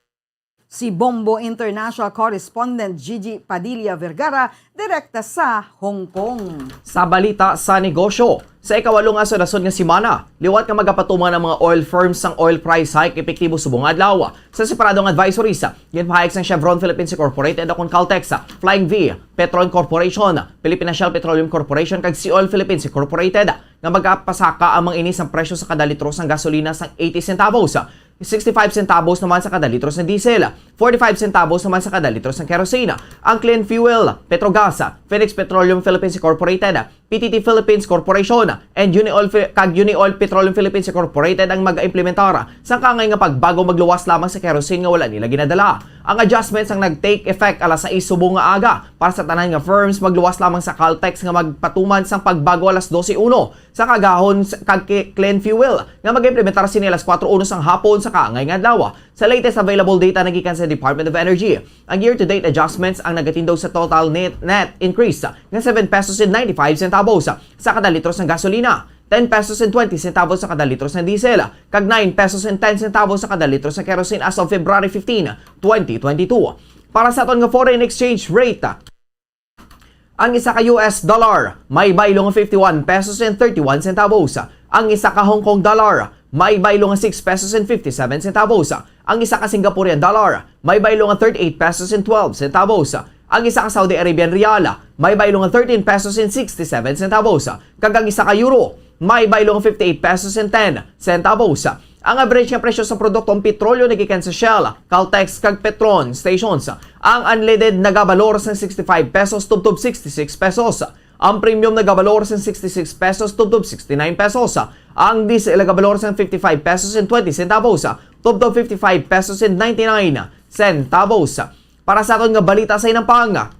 Si Bombo International Correspondent Gigi Padilla Vergara, direkta sa Hong Kong. Sa balita sa negosyo, sa ikawalo nga sunod-sunod nga semana, liwat nga magapatuman ang mga oil firms sang oil price hike epektibo subong adlaw. Sa separado nga advisories, ginpahayag sang Chevron Philippines Incorporated ukon Caltex, Flying V, Petron Corporation, Philippine Shell Petroleum Corporation kag Sea Oil Philippines Incorporated nga magapasaka ang mga ini sang presyo sa kada litro sang gasolina sang eighty centavos. sixty-five centavos naman sa kada litro sang diesel, forty-five centavos naman sa kada litro sang kerosene. Ang Clean Fuel, Petrogas, Phoenix Petroleum Philippines Incorporated, P T T Philippines Corporation, and Unioil Fi-, kag Unioil Petroleum Philippines Incorporated ang mag-implementar sa kaangay nga pagbago magluwas lamang sa kerosene nga wala nila ginadala. Ang adjustments ang nag-take effect alas sais subong nga aga para sa tanan nga firms, magluwas lamang sa Caltex nga magpatuman sang pagbago alas dose uno sa kagahon s-, kag ki-, Clean Fuel nga mag-implementar sini alas kuwatro uno sang hapon sa kaangay nga adlaw. Sa latest available data nagikan sa Department of Energy, ang year-to-date adjustments ang nagatindog sa total net, net increase nga seven pesos and ninety-five centavos sa kada litro sang gasolina, ten pesos and twenty centavos sa kada litro sang diesel, kag nine pesos and ten centavos sa kada litro sang kerosene as of February fifteen, twenty twenty-two. Para sa aton nga foreign exchange rate, ang isa ka U S dollar may baylo nga fifty-one pesos and thirty-one centavos. Ang isa ka Hong Kong dollar may baylo nga six pesos and fifty-seven centavos. Ang isa ka Singaporean dollar may baylo nga thirty-eight pesos and twelve centavos. Ang isa ka Saudi Arabian riyal may baylo nga thirteen pesos and sixty-seven centavos. Kag ang isa ka euro may baylo nga fifty-eight pesos and ten centavos. Ang average nga presyo sa produktong petrolyo nagikan sa Shell, Caltex, kag Petron stations. Ang unleaded nagabalor sang sixty-five pesos tubtob sixty-six pesos. Ang premium nagabalor sang sixty-six pesos tubtob sixty-nine pesos. Ang diesel nagabalor sang fifty-five pesos and twenty centavos tubtob fifty-five pesos and ninety-nine centavos. Para sa aton nga balita sa hinampang,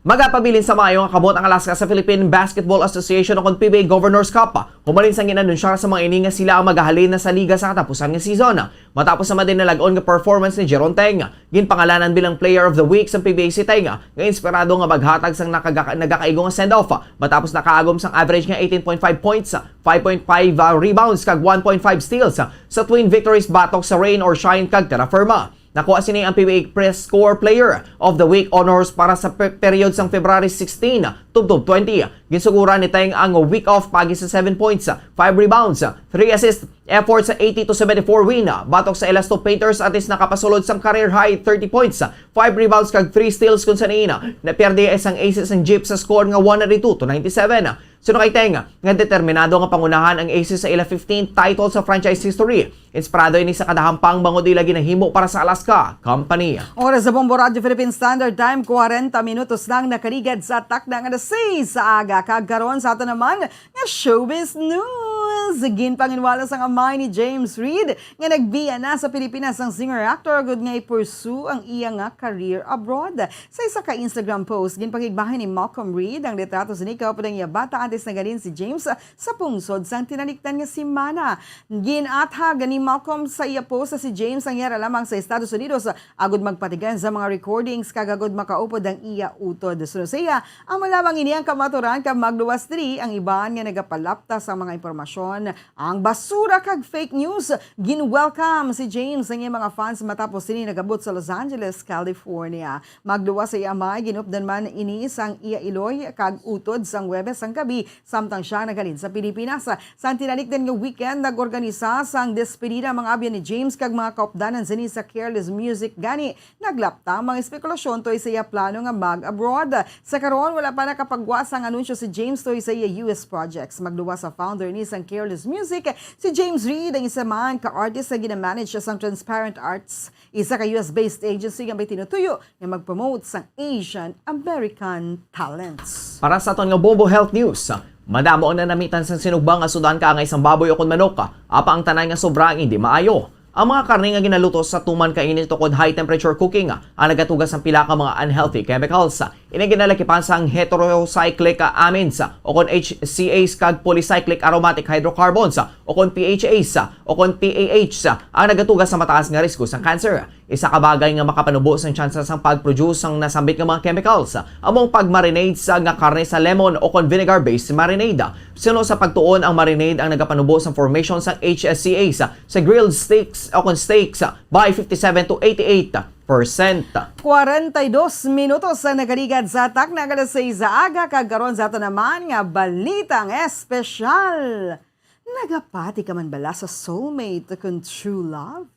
magapabilin sa maayo nga kamot ang Alaska sa Philippine Basketball Association o kon P B A Governors Cup. Humalin sang gin-anunsyar sa mga ini nga sila ang magahalin na sa liga sa katapusan nga season. Matapos naman din nalag-on nga performance ni Jeron Teng, ginpangalanan bilang Player of the Week sang P B A si Teng, nga inspirado nga maghatag sang nakaga-, nagakaigo nga send-off matapos nakaagom sang average nga eighteen point five points, five point five, ah, rebounds kag one point five steals sa twin victories batok sa Rain or Shine kag Terra Firma. Nakuha sini ang P B A Press Corps Player of the Week honors para sa pe-, period sang February sixteen tubtob twenty. Ginsuguran ni Teng ang week off paagi sa seven points, five rebounds, three assists, effort sa eighty to seventy-four win batok sa Elasto Painters, at is nakapasulod sang career high thirty points, five rebounds, kag three steals, kung sa niina napiyerde ang isang ace sang Jeep sa score nga one ninety-two to ninety-seven. Suno kay Teng nga determinado nga pangunahan ang Aces sa ila fifteenth title sa franchise history. Inspirado ini sa kadahampang bangod ila ginahimo para sa Alaska Company. Oras sa Bombo Radyo Philippine Standard Time, kwarenta minutos lang nakaligad sa takna nga alas sais sa aga. Kag karon sa ato naman nga showbiz news. Ginpanginwala sang amay ni James Reid nga nagbiya na sa Pilipinas ang singer-actor agud nga i-pursue ang iya nga career abroad. Sa isa ka Instagram post, ginpakigbahin ni Malcolm Reid ang litrato sini kaupod ang iya bata antes naghalin si James sa pungsod sang tinalikdan nga semana. Gin-athag ni Malcolm sa iya post sa si James ang yara lamang sa Estados Unidos agud magpatigan sa mga recordings kag agud makaupod ang iya utod. Suno sa iya, amo lamang ini ang kamaturan kag magluwas diri ang iban nga nagapalapta sa mga impormasyon. Ang basura kag fake news, gin-welcome si James ang iyang mga fans matapos sini nagabot sa Los Angeles, California. Magluwas sa iya amay, ginupdan man ini sang iya iloy kag utod sang Huwebes sang gabi, samtang sia naghalin sa Pilipinas. Sang tinalikdan nga weekend, nag-organisa sang despedida ang mga abyan ni James kag mga kaupdanan sini sa Careless Music. Gani, naglapta ang mga espekulasyon tuhoy sa iya plano nga mag-abroad. Sa karon, wala pa nakapagwa sang anunsyo si James tuhoy sa iya U S projects. Magluwas sa founder ni sang Careless Music, si James Reid ang isa man ka artist nga ginamanage sang Transparent Arts, isa ka U S-based agency nga may tinutuyo nga mag-promote sang Asian American talents. Para sa aton nga Bombo Health News, madamo ang nanamitan sang sinugba nga sud-an kaangay sang baboy ukon manok, apa ang tanan nga sobra ang indi maayo. Ang mga karne nga ginaluto sa tuman kainit ukon high temperature cooking ang nagatuga sang pila ka mga unhealthy chemicals. Ini ginalakipan sang heterocyclic amines ukon H C As kag polycyclic aromatic hydrocarbons ukon P H As ukon P A Hs ang nagatuga sa mataas nga risgo sang cancer. Isa ka bagay nga makapanubo sang tsansa sang pag-produce sang nasambit nga mga chemicals amo ang pag-marinade sa nga karne sa lemon ukon vinegar-based marinade. Suno sa pagtuon, ang marinade ang nagapanubo sang formation sang H C As sa grilled steaks ukon steaks by fifty-seven to eighty-eight percent. Kwarenta y dos minutos ang nakaligad sa takna nga alas sais sa aga, kag karon sa ato naman nga balitang espesyal. Nagapati ka man bala sa soulmate ukon true love?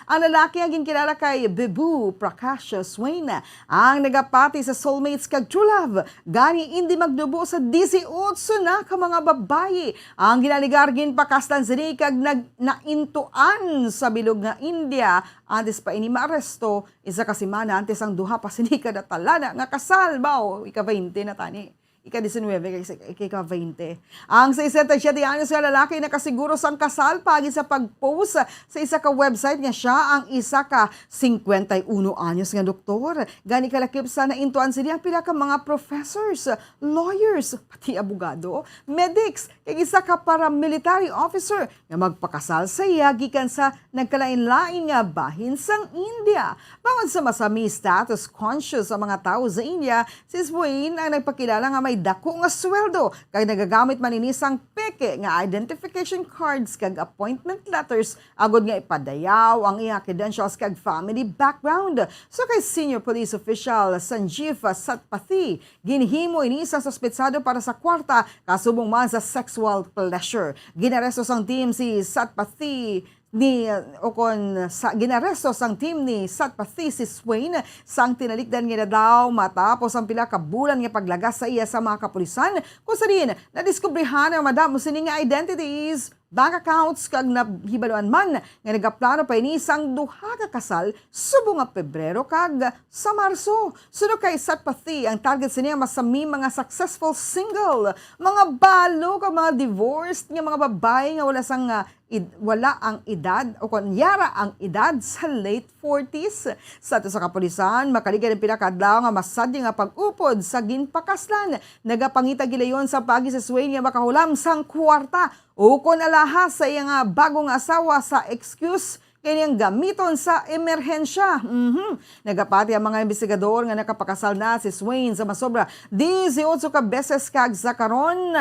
Ang lalaki nga ginkilala kay Bibhu Prakash Swain ang nagapati sa soulmates kag true love, gani indi magnubo sa disiotso na ka mga babayi. Ang ginaligar ginpakaslan sini kag nag-, naintuan sa bilog nga India antes pa ini maaresto, isa ka semana antes ang duha pa sini ka natalana nga kasal. Baw, ika-twenty na tani. Ika-diecinuebe kag sa ika-twenty. Ang sesenta y siete anyos nga lalaki nakasiguro sang kasal paagi sa pag-post sa isa ka website nga siya ang isa ka cincuenta y uno anyos nga doktor. Gani kalakip sa naintuan sini ang pila ka mga professors, lawyers, pati abogado, medics, kag isa ka paramilitary officer nga magpakasal sa iya gikan sa nagkalain-lain nga bahin sang India. Bangod sa masami status conscious ang mga tawo sa India, si Swain ang nagpakilala nga may dako nga sweldo kag nagagamit man ini sang peke nga identification cards kag appointment letters agod nga ipadayaw ang iya credentials kag family background. So kay senior police official Sanjeev Satpathy, ginhimo ini sang suspetsado para sa kwarta kasubong man sa sexual pleasure. Ginaresto sang team si Satpathy ni, o kon sa, ginaresto sang team ni Satpathy si Swain sang tinalikdan nga adlaw matapos ang pila ka bulan nga paglagas sa iya sa mga kapulisan, kung sa diin nadiskubrihan ang madamo sini nga identities, bank accounts, kag nahibaluan man nga nagaplano pa ini sang duha ka kasal subong nga Pebrero kag sa Marso. Suno kay Satpathy, ang target sini ang masami mga successful single, mga balo kag mga divorced nga mga babayi nga wala sang, ah, id-, wala ang edad o kon yara ang edad sa late forties. Sa ato sa kapulisan, makaligad ang pila ka adlaw nga masadya nga pag-upod sa ginpakaslan. Nagapangita gilayon sa paagi si Swain nga makahulam sang kwarta ukon alahas sa iya nga bagong asawa sa excuse kay niyang gamiton sa emerhensya. Mhm. Nagapati ang mga investigador nga nakapakasal na si Swain sa masobra dieciocho ka beses kag sa karon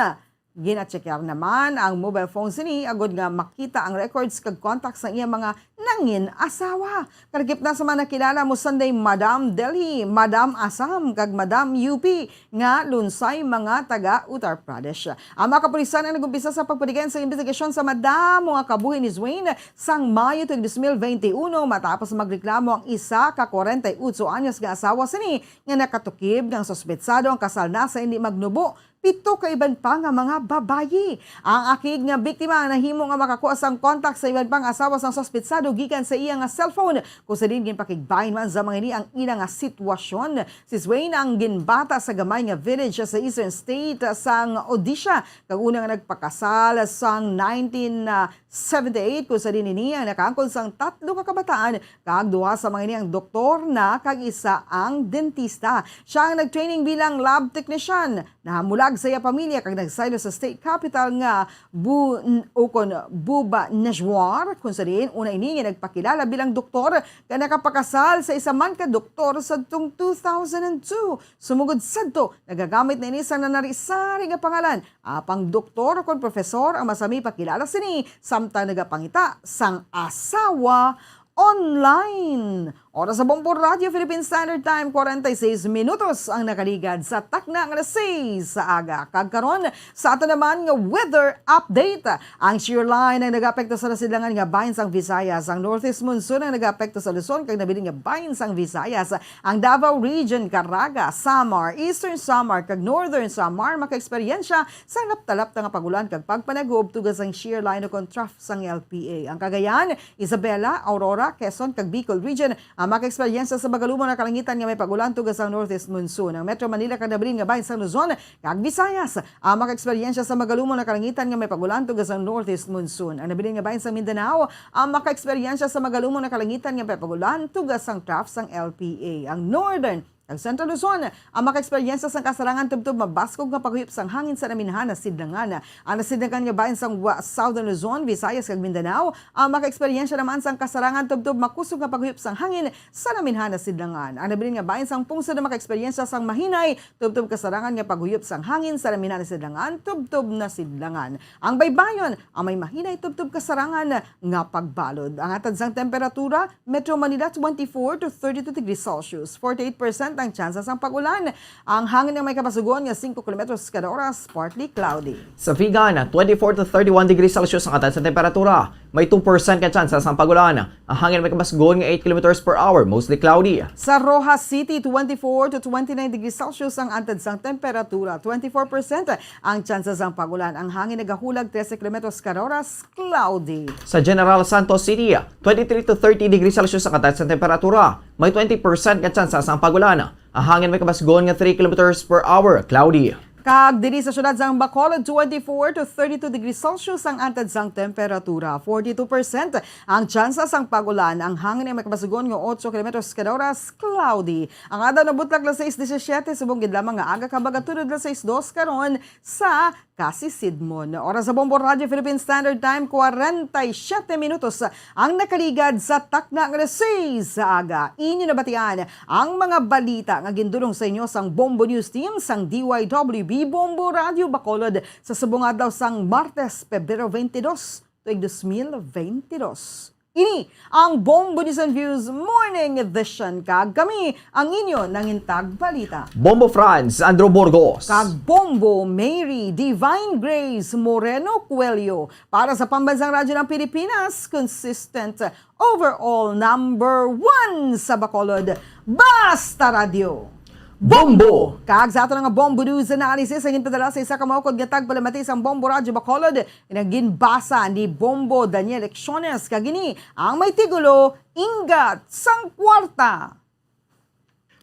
ginachekear naman ang mobile phone sini agod nga makita ang records kag contacts sang iya mga nangin asawa. Kalakip na sa mga nakilala mo Sunday, Madam Delhi, Madam Assam, kag Madam U P nga lunsay mga taga Uttar Pradesh. Ang mga kapulisan ang nag-umpisa sa pagpatigayon sa investigasyon sa madamo nga kabuhi ni Swain sang Mayo tuig dos mil veintiuno matapos magreklamo ang isa ka kwarenta y otso anyos nga asawa sini nga nakatukib nga ang suspetsado ang kasal na sa indi magnubo pito ka iban pa nga mga babayi. Ang akig nga biktima nahimo nga makakuha sang kontak sa iban pang asawa sang suspetsado gikan sa iya nga cellphone, kung sa diin ginpakigbahin man sa mga ini ang ila nga sitwasyon. Si Swain ang ginbata sa gamay nga village sa eastern state sang Odisha, kag una nga nagpakasal sang nineteen seventy-eight, kung sa diin ini ang nakaangkon sang tatlo ka kabataan, kag duha sa mga ini ang doktor na kag isa ang dentista. Siya ang nagtraining bilang lab technician. Nahamulag sa iya pamilya kag nagsaylo sa state capital nga Bu-, ukon Bhubaneswar, kung sa diin una ini nga nagpakilala bilang doktor kag nakapakasal sa isa man ka doktor sadtong two thousand and two. Sumugod sadto, nagagamit na ini sang nanari-sari nga pangalan. Apang doktor ukon profesor ang masami pakilala sini samtang nagapangita sang asawa online. Oras sa Bombo Radio Philippine Standard Time, kwarenta y seis minutos ang nakaligad sa takna nga alas seis sa aga. Kag karon, sa ato naman nga weather update, ang shear line ang nagaapekto sa nasidlangan nga bahin sang Visayas. Ang northeast monsoon ang nagaapekto sa Luzon kag nabilin nga bahin sang Visayas. Ang Davao Region, Caraga, Samar, Eastern Samar, kag Northern Samar makaeksperyensya sang lapta-lapta nga pag-ulan kag pagpanaghob tubtob sang shear line o kon trough sang L P A. Ang Cagayan, Isabela, Aurora, Quezon, kag Bicol Region ang makaeksperyensya sa magalumon nga kalangitan nga may pag-ulan tubtob sang northeast monsoon. Ang Metro Manila kag nabilin nga bahin sang Luzon kag Visayas ang makaeksperyensya sa magalumon nga kalangitan nga may pag-ulan tubtob sang northeast monsoon. Ang nabilin nga bahin sang Mindanao ang makaeksperyensya sa magalumon nga kalangitan nga may pag-ulan tubtob sang trough sang L P A. Ang Northern kag Central Luzon ang makaeksperyensya sang kasarangan tubtob mabaskog nga paghuyop sang hangin sa naminhan nga sidlangan. Ang nasidlangan nga bahin sang wa-, Southern Luzon, Visayas, kag Mindanao ang makaeksperyensya naman sang kasarangan tubtob makusog nga paghuyop sang hangin sa naminhan nga sidlangan. Ang nabilin nga bahin sang pungsod ang makaeksperyensya sang mahinay tubtob kasarangan nga paghuyop sang hangin sa naminhan nga sidlangan tubtob nasidlangan. Ang baybayon ang may mahinay tubtob kasarangan nga pagbalod. Ang hatad sang temperatura, Metro Manila, twenty-four to thirty-two degrees Celsius, forty-eight percent ang tsansa sang pag-ulan. Ang hangin nga may kapasugon nga singko kilometros kada oras, partly cloudy. Sa Vigan, twenty-four to thirty-one degrees Celsius ang hatad sang temperatura. May two percent ka tsansa sang pag-ulan. Ang hangin may kabasgon nga eight kilometers per hour, mostly cloudy. Sa Roxas City, twenty-four to twenty-nine degrees Celsius ang antad sang temperatura, twenty-four percent ang tsansa sang pag-ulan. Ang hangin nagahulag trese kilometros kada oras, cloudy. Sa General Santos City, twenty-three to thirty degrees Celsius ang antad sang temperatura, may twenty percent ka tsansa sang pag-ulan. Ang hangin may kabasgon nga three kilometers per hour, cloudy. Kag diri sa siyudad sang Bacolod, twenty-four to thirty-two degrees Celsius ang antad sang temperatura, forty-two percent ang tsansa sang pag-ulan. Ang hangin ay may kabasgon nga eight kilometers kada oras, cloudy. Ang adlaw nabutlag alas sais disisiete, subong gid lamang nga aga, kag baga tulod alas sais dos karon sa Casisidmon. Oras sa Bombo Radio Philippine Standard Time, kwarenta y siyete minutos ang nakaligad sa takna nga alas sais sa aga. Inyo nabatian ang mga balita nga gindulong sa inyo sang Bombo News Team sang D Y W B Bombo Radio Bacolod sa subong adlaw sang Martes, Pebrero twenty-two, tuig dos mil bentidós. Ini ang Bombo News and Views Morning Edition, kag kami ang inyo nangintag balita, Bombo Franz Andrew Burgos. Kag Bombo Mary Divine Grace Moreno Coelho. Para sa Pambansang Radyo ng Pilipinas, consistent overall number one sa Bacolod, Basta Radyo. Bombo! Kag sa ato nga Bombo News Analysis, ang ginpadala sa isa ka maukod nga tagpalamati sang Bombo Radyo Bacolod, nga ginbasa ni Bombo Daniel Lecciones, kag ini ang may tigulo, Inggat sang Kwarta.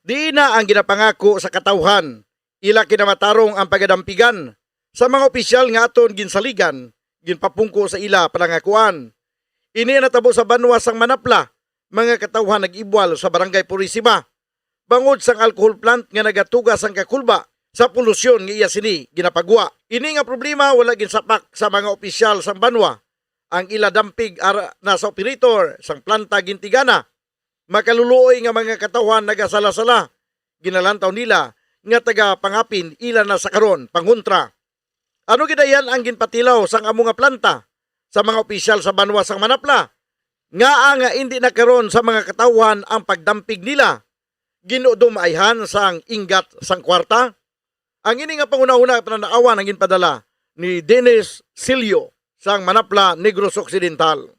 Diin na ang ginapangako sa katawhan, ila kinamatarong ang pagadampigan sa mga opisyal nga aton ginsaligan, ginpapungko sa ila panangakuan. Ini ang natabo sa banwa sang Manapla, mga katawhan nag-ibwal sa Barangay Purisima bangod sang alcohol plant nga nagatuga sang kakulba sa polusyon nga iya sini ginapagwa. Ini nga problema wala ginsapak sa mga opisyal sang banwa. Ang ila dampig ara na sa operator sang planta gintigana. Makaluluoy nga mga katawhan nagasala-sala. Ginalantaw nila nga taga Pangapin ila na sa karon pangontra. Ano gid ayan ang ginpatilaw sang amo nga planta sa mga opisyal sa banwa sang Manapla? Ngaa nga indi na karon sa mga katawhan ang pagdampig nila? Ginudumayhan sang Inggat sang Kwarta? Ang ini nga panghunahuna panan-awan ang ginpadala ni Dennis Silio sang Manapla, Negros Occidental.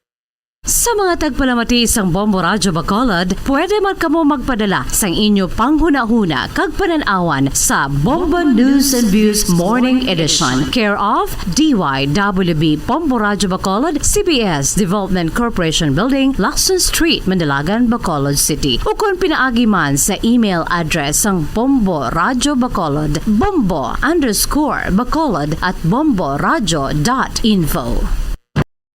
Sa mga tagpalamati sang Bombo Radyo Bacolod, pwede man kamo magpadala sang inyo panghunahuna kag panan-awan sa Bombo News and Views Morning Edition, care of D Y W B Bombo Radyo Bacolod, C B S Development Corporation Building, Lacson Street, Mandalagan, Bacolod City. Ukon pinaagi man sa email address sang Bombo Radyo Bacolod, bombo underscore bacolod at bomboradyo dot info.